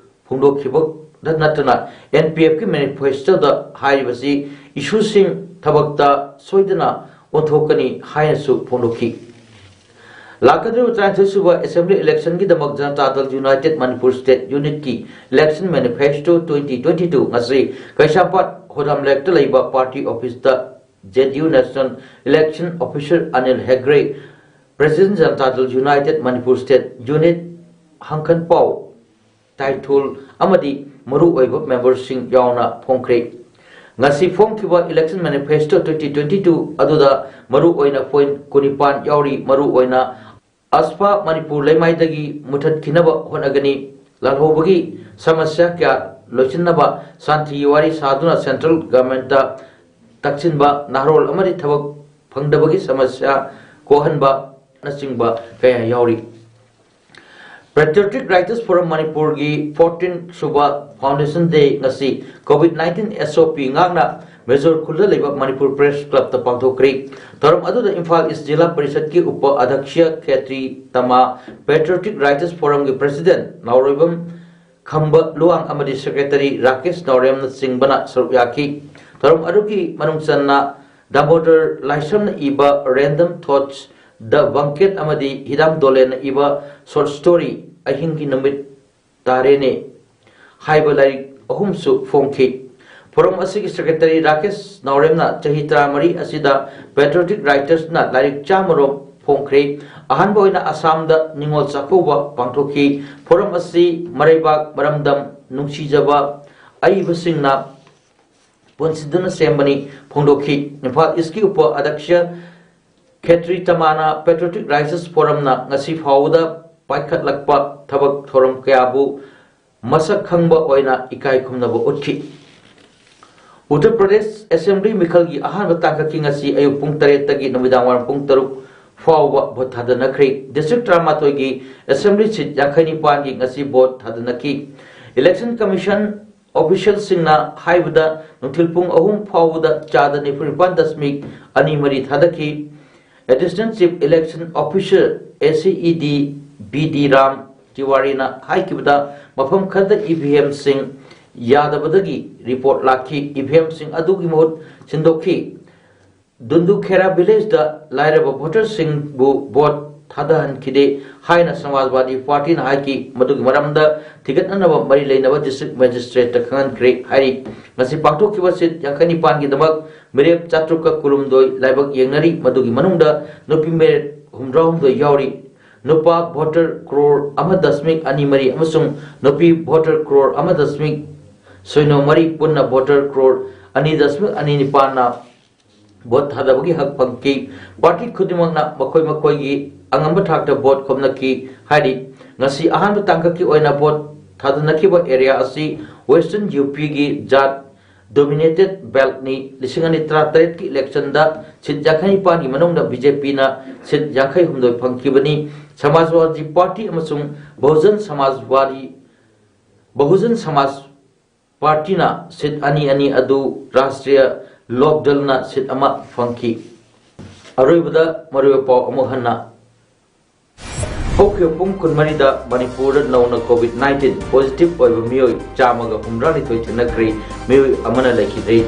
ꯐꯣꯡꯗꯣꯛꯈꯤꯕꯗ ꯅꯠꯇꯅ ꯑꯦꯟ ꯄꯤ ꯑꯦꯐꯀꯤ ꯃꯦꯅꯤꯐꯦꯁꯇꯣꯗ ꯍꯥꯏꯔꯤꯕꯁꯤ ꯏꯁꯨꯁꯤꯡ ꯊꯕꯛꯇ ꯁꯣꯏꯗꯅ ꯑꯣꯟꯊꯣꯛꯀꯅꯤ ꯍꯥꯏꯅꯁꯨ ꯐꯣꯡꯗꯣꯛꯈꯤ꯫ ꯂꯥꯛꯀꯗꯧꯔꯤꯕ ꯇꯔꯥꯅꯤꯊꯣꯏ ꯁꯨꯕ ꯑꯦꯁꯦꯝꯕ꯭ꯂꯤ ꯏꯂꯦꯛꯁꯟꯒꯤꯗꯃꯛ ꯖꯅꯇꯥ ꯗꯜ ꯌꯨꯅꯥꯏꯇꯦꯗ ꯃꯅꯤꯄꯨꯔ ꯁ꯭ꯇꯦꯠ ꯌꯨꯅꯤꯠꯀꯤ election manifesto twenty twenty two ꯉꯁꯤ ꯀꯩꯁꯥꯝꯄꯥꯠ ꯍꯣꯗꯥꯝꯂꯦꯛꯇ ꯂꯩꯕ ꯄꯥꯔꯇꯤ ꯑꯣꯐꯤꯁꯇ J D U national election officer Anil Hegde, president Janata Dal united Manipur state unit ꯍꯪꯀꯟꯄꯥꯎ ꯇꯥꯏꯊꯣꯜ ꯑꯃꯗꯤ ꯃꯔꯨꯑꯣꯏꯕ ꯃꯦꯝꯕꯔꯁꯤꯡ ꯌꯥꯎꯅ ꯐꯣꯡꯈ꯭ꯔꯦ꯫ ꯉꯁꯤ ꯐꯣꯡꯈꯤꯕ election manifesto twenty twenty two ꯑꯗꯨꯗ ꯃꯔꯨ ꯑꯣꯏꯅ point ꯀꯨꯟꯅꯤꯄꯥꯟ ꯌꯥꯎꯔꯤ꯫ ꯃꯔꯨ ꯑꯣꯏꯅ ꯑꯁꯐꯥ ꯃꯅꯤꯄꯨꯔ ꯂꯩꯃꯥꯏꯗꯒꯤ ꯃꯨꯊꯠꯈꯤꯅꯕ ꯍꯣꯠꯅꯒꯅꯤ, ꯂꯥꯜꯍꯧꯕꯒꯤ ꯁꯃꯁ꯭ꯌꯥ ꯀꯌꯥ ꯂꯣꯏꯁꯤꯟꯅꯕ ꯁꯥꯟꯇꯤꯒꯤ ꯋꯥꯔꯤ ꯁꯥꯗꯨꯅ central governmentꯇ ꯇꯛꯁꯤꯟꯕ, ꯅꯍꯥꯔꯣꯜ ꯑꯃꯗꯤ ꯊꯕꯛ ꯐꯪꯗꯕꯒꯤ ꯁꯃꯁ꯭ꯌꯥ ꯀꯣꯛꯍꯟꯕꯅꯆꯤꯡꯕ ꯀꯌꯥ ꯌꯥꯎꯔꯤ꯫ Patriotic Writers Forum ꯃꯅꯤꯄꯨꯔꯒꯤ fourteen ꯁꯨꯕ Foundation Day ꯉꯁꯤ COVID nineteen SOP ꯉꯥꯛꯅ ꯃꯦꯖꯣꯔ ꯈꯨꯜꯗ ꯂꯩꯕ ꯃꯅꯤꯄꯨꯔ Press Clubꯇ ꯄꯥꯡꯊꯣꯛꯈ꯭ꯔꯤ꯫ ꯊꯧꯔꯝ ꯑꯗꯨꯗ ꯏꯝꯐꯥꯜ East ꯖꯤꯂꯥ ꯄꯔꯤꯁꯠꯀꯤ ꯎꯄ ꯑꯙ꯭ꯌꯛꯁ ꯈꯦꯇ꯭ꯔꯤ ꯇꯃꯥ, Patriotic Writers Forumꯒꯤ President ꯅꯥꯎꯔꯣꯏꯕꯝ ꯈꯝꯕ ꯂꯨꯋꯥꯡ ꯑꯃꯗꯤ Secretary ꯔꯥꯀꯦꯁ ꯅꯥꯎꯔꯦꯝꯅꯆꯤꯡꯕꯅ ꯁꯔꯨꯛ ꯌꯥꯈꯤ꯫ ꯊꯧꯔꯝ ꯑꯗꯨꯒꯤ ꯃꯅꯨꯡ ꯆꯟꯅ ꯗꯥꯃꯣꯗꯔ ꯂꯥꯏꯁ꯭ꯔꯝꯅ ꯏꯕ Random Thoughts, The Banquet ꯑꯃꯗꯤ ꯍꯤꯗꯥꯝ ꯗꯣꯂꯦꯟꯅ ꯏꯕ short story ꯑꯍꯤꯡꯒꯤ ꯅꯨꯃꯤꯠ ꯇꯥꯔꯦꯅꯦ ꯍꯥꯏꯕ ꯂꯥꯏꯔꯤꯛ ꯑꯍꯨꯝꯁꯨ ꯐꯣꯡꯈꯤ꯫ Forum ꯑꯁꯤꯒꯤ Secretary ꯔꯥꯀꯦꯁ ꯅꯥꯎꯔꯦꯝꯅ ꯆꯍꯤ ꯇꯔꯥꯃꯔꯤ ꯑꯁꯤꯗ Patriotic Writersꯅ ꯂꯥꯏꯔꯤꯛ ꯆꯥꯝꯃ ꯔꯣꯝ ꯐꯣꯡꯈ꯭ꯔꯦ꯫ ꯑꯍꯥꯟꯕ ꯑꯣꯏꯅ ꯑꯁꯥꯝꯗ ꯅꯤꯉꯣꯜ ꯆꯥꯛꯀꯧꯕ ꯄꯥꯡꯊꯣꯛꯈꯤ꯫ Forum ꯑꯁꯤ ꯃꯔꯩꯕꯥꯛ, ꯃꯔꯝꯗꯝ, ꯅꯨꯡꯁꯤꯖꯕ ꯑꯏꯕꯁꯤꯡꯅ ꯄꯨꯟꯁꯤꯟꯗꯨꯅ ꯁꯦꯝꯕꯅꯤ ꯐꯣꯡꯗꯣꯛꯈꯤ꯫ ꯏꯝꯐꯥꯜ Eastꯀꯤ ꯎꯄ ꯑꯙ꯭ꯌꯛꯁ ꯈꯦꯇ꯭ꯔꯤ ꯇꯃꯥꯅ Patriotic Writers Forumꯅ ꯉꯁꯤ ꯐꯥꯎꯕꯗ ꯄꯥꯏꯈꯠꯂꯛꯄ ꯊꯕꯛ ꯊꯧꯔꯝ ꯀꯌꯥꯕꯨ ꯃꯁꯛ ꯈꯪꯕ ꯑꯣꯏꯅ ꯏꯀꯥꯏ ꯈꯨꯝꯅꯕ ꯎꯠꯈꯤ꯫ ꯎꯠꯇꯔ ꯄ꯭ꯔꯗꯦꯁ Assembly ꯃꯤꯈꯜꯒꯤ ꯑꯍꯥꯟꯕ ꯇꯥꯡꯀꯛꯀꯤ ꯉꯁꯤ ꯑꯌꯨꯛ ꯄꯨꯡ ꯇꯔꯦꯠꯇꯒꯤ ꯅꯨꯃꯤꯗꯥꯡ ꯋꯥꯏꯔꯝ ꯄꯨꯡ ꯇꯔꯨꯛ ꯐꯥꯎꯕ ꯚꯣꯠ ꯊꯥꯗꯅꯈ꯭ꯔꯦ꯫ District ꯇꯔꯥꯃꯥꯊꯣꯏꯒꯤ Assembly seat ꯌꯥꯡꯈꯩ ꯅꯤꯄꯥꯟꯒꯤ ꯉꯁꯤ ꯚꯣꯠ ꯊꯥꯗꯅꯈꯤ꯫ Election Commission officialꯁꯤꯡꯅ ꯍꯥꯏꯕꯗ ꯅꯨꯡꯊꯤꯜ ꯄꯨꯡ ꯑꯍꯨꯝ ꯐꯥꯎꯕꯗ ꯆꯥꯗ ꯅꯤꯐꯨ ꯅꯤꯄꯥꯟ ꯗꯁꯃꯤꯛ ꯑꯅꯤ ꯃꯔꯤ ꯊꯥꯗꯈꯤ꯫ Additional Chief Election Officer, ACED, B D Ram ꯇꯤꯋꯥꯔꯤꯅ ꯍꯥꯏꯈꯤꯕꯗ, ꯃꯐꯝ ꯈꯔꯗ EVMꯁꯤꯡ ꯌꯥꯗꯕꯗꯒꯤ report ꯂꯥꯛꯈꯤ꯫ EVMꯁꯤꯡ ꯑꯗꯨꯒꯤ ꯃꯍꯨꯠ ꯁꯤꯟꯗꯣꯛꯈꯤ꯫ ꯗꯨꯟꯗꯨꯈꯦꯔꯥ villageꯇ ꯂꯥꯏꯔꯕ voterꯁꯤꯡꯕꯨ ꯚꯣꯠ ꯊꯥꯗꯍꯟꯈꯤꯗꯦ ꯍꯥꯏꯅ ꯁꯃꯥꯖꯋꯥꯗꯤ ꯄꯥꯔꯇꯤꯅ ꯍꯥꯏꯈꯤ꯫ ꯃꯗꯨꯒꯤ ꯃꯔꯝꯗ ꯊꯤꯒꯠꯅꯅꯕ ꯃꯔꯤ ꯂꯩꯅꯕ district magistrateꯇ ꯈꯪꯍꯟꯈ꯭ꯔꯦ ꯍꯥꯏꯔꯤ꯫ ꯉꯁꯤ ꯄꯥꯡꯊꯣꯛꯈꯤꯕ seat ꯌꯥꯡꯈꯩ ꯅꯤꯄꯥꯟꯒꯤꯗꯃꯛ ꯃꯤꯔꯦꯞ ꯆꯥꯇ꯭ꯔꯨꯛꯀ ꯀꯨꯟꯍꯨꯝꯗꯣꯏ ꯂꯥꯏꯕꯛ ꯌꯦꯡꯅꯔꯤ꯫ ꯃꯗꯨꯒꯤ ꯃꯅꯨꯡꯗ ꯅꯨꯄꯤ ꯃꯤꯔꯦꯞ ꯍꯨꯝꯗ꯭ꯔꯥꯍꯨꯝꯗꯣꯏ ꯌꯥꯎꯔꯤ꯫ ꯅꯨꯄꯥ voter crore ꯑꯃ ꯗꯁꯃꯤꯛ ꯑꯅꯤ ꯃꯔꯤ ꯑꯃꯁꯨꯡ ꯅꯨꯄꯤ voter crore ꯑꯃ ꯗꯁꯃꯤꯛ ꯁꯤꯅꯣ ꯃꯔꯤ, ꯄꯨꯟꯅ voter crore ꯑꯅꯤ ꯗꯁꯃꯤꯛ ꯑꯅꯤ ꯅꯤꯄꯥꯟꯅ ꯚꯣꯠ ꯊꯥꯗꯕꯒꯤ ꯍꯛ ꯐꯪꯈꯤ꯫ ꯄꯥꯔꯇꯤ ꯈꯨꯗꯤꯡꯃꯛꯅ ꯃꯈꯣꯏ ꯃꯈꯣꯏꯒꯤ ꯑꯉꯝꯕ ꯊꯥꯛꯇ ꯚꯣꯠ ꯈꯣꯝꯅꯈꯤ ꯍꯥꯏꯔꯤ꯫ ꯉꯁꯤ ꯑꯍꯥꯟꯕ ꯇꯥꯡꯀꯛꯀꯤ ꯑꯣꯏꯅ ꯚꯣꯠ ꯊꯥꯗꯅꯈꯤꯕ ꯑꯦꯔꯤꯌꯥ ꯑꯁꯤ ꯋꯦꯁꯇꯔꯟ ꯌꯨ ꯄꯤꯒꯤ ꯖꯥꯠ ꯗꯣꯃꯤꯅꯦꯇꯦꯗ ꯕꯦꯜꯠꯅꯤ꯫ ꯂꯤꯁꯤꯡ ꯑꯅꯤ ꯇꯔꯥꯇꯔꯦꯠꯀꯤ ꯏꯂꯦꯛꯁꯟꯗ ꯁꯤꯠ ꯌꯥꯡꯈꯩ ꯅꯤꯄꯥꯟꯒꯤ ꯃꯅꯨꯡꯗ ꯕꯤ ꯖꯦ ꯄꯤꯅ ꯁꯤꯠ ꯌꯥꯡꯈꯩ ꯍꯨꯝꯗꯣꯏ ꯐꯪꯈꯤꯕꯅꯤ꯫ ꯁꯃꯥꯖꯋꯥꯗꯤ ꯄꯥꯔꯇꯤ ꯑꯃꯁꯨꯡ ꯕꯍꯨꯖꯟ ꯁꯃꯥꯖꯋꯥꯗꯤ, ꯕꯍꯨꯖꯟ ꯁꯃꯥꯖ ꯄꯥꯔꯇꯤꯅ ꯁꯤꯠ ꯑꯅꯤ ꯑꯅꯤ ꯑꯗꯨ ꯔꯥꯁꯇ꯭ꯔꯤꯌ ꯂꯣꯛ ꯗꯜꯅ ꯁꯤꯠ ꯑꯃ ꯐꯪꯈꯤ꯫ ꯑꯔꯣꯏꯕꯗ ꯃꯔꯨꯑꯣꯏꯕ ꯄꯥꯎ ꯑꯃꯨꯛ ꯍꯟꯅ꯫ ꯍꯧꯈꯤꯕ ꯄꯨꯡ ꯀꯨꯟꯃꯔꯤꯗ ꯃꯅꯤꯄꯨꯔꯗ ꯅꯧꯅ ꯀꯣꯚꯤꯗ ꯅꯥꯏꯟꯇꯤꯟ ꯄꯣꯖꯤꯇꯤꯚ ꯑꯣꯏꯕ ꯃꯤꯑꯣꯏ ꯆꯥꯝꯃꯒ ꯍꯨꯝꯗ꯭ꯔꯥꯅꯤꯊꯣꯏ ꯊꯦꯡꯅꯈ꯭ꯔꯦ, ꯃꯤꯑꯣꯏ ꯑꯃꯅ ꯂꯩꯈꯤꯗ꯭ꯔꯦ꯫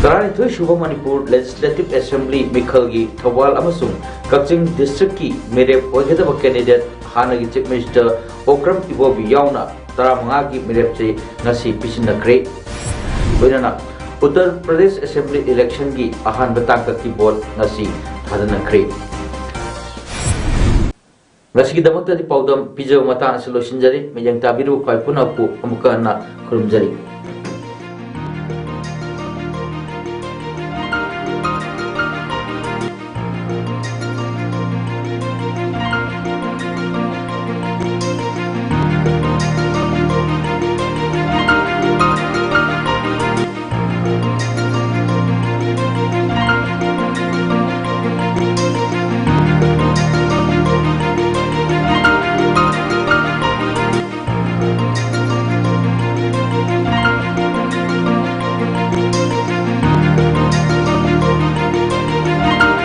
ꯇꯔꯥꯅꯤꯊꯣꯏ ꯁꯨꯕ ꯃꯅꯤꯄꯨꯔ ꯂꯦꯖꯤꯁꯂꯦꯇꯤꯚ ꯑꯦꯁꯦꯝꯕ꯭ꯂꯤ ꯃꯤꯈꯜꯒꯤ ꯊꯧꯕꯥꯜ ꯑꯃꯁꯨꯡ ꯀꯛꯆꯤꯡ ꯗꯤꯁꯇ꯭ꯔꯤꯛꯀꯤ ꯃꯤꯔꯦꯞ ꯑꯣꯏꯒꯗꯕ ꯀꯦꯟꯗꯤꯗꯦꯠ ꯍꯥꯟꯅꯒꯤ ꯆꯤꯐ ꯃꯤꯅꯤꯁꯇꯔ ꯑꯣꯀ꯭ꯔꯝ ꯏꯕꯣꯕꯤ ꯌꯥꯎꯅ ꯇꯔꯥꯃꯉꯥꯒꯤ ꯃꯤꯔꯦꯞꯁꯦ ꯉꯁꯤ ꯄꯤꯁꯤꯟꯅꯈ꯭ꯔꯦ꯫ ꯂꯣꯏꯅꯅ ꯎꯠꯇꯔ ꯄ꯭ꯔꯗꯦꯁ ꯑꯦꯁꯦꯝꯕ꯭ꯂꯤ ꯏꯂꯦꯛꯁꯟꯒꯤ ꯑꯍꯥꯟꯕ ꯇꯥꯡꯀꯛꯀꯤ ꯚꯣꯠ ꯉꯁꯤ ꯊꯥꯗꯅꯈ꯭ꯔꯦ꯫ ꯉꯁꯤꯒꯤꯗꯃꯛꯇꯗꯤ ꯄꯥꯎꯗꯝ ꯄꯤꯖꯕ ꯃꯇꯥꯡ ꯑꯁꯤ ꯂꯣꯏꯁꯤꯟꯖꯔꯤ꯫ ꯃꯤꯠꯌꯦꯡ ꯇꯥꯕꯤꯔꯤꯕ ꯈ꯭ꯋꯥꯏ ꯄꯨꯝꯅꯃꯛꯄꯨ ꯑꯃꯨꯛꯀ ꯍꯟꯅ ꯈꯨꯔꯨꯝꯖꯔꯤ꯫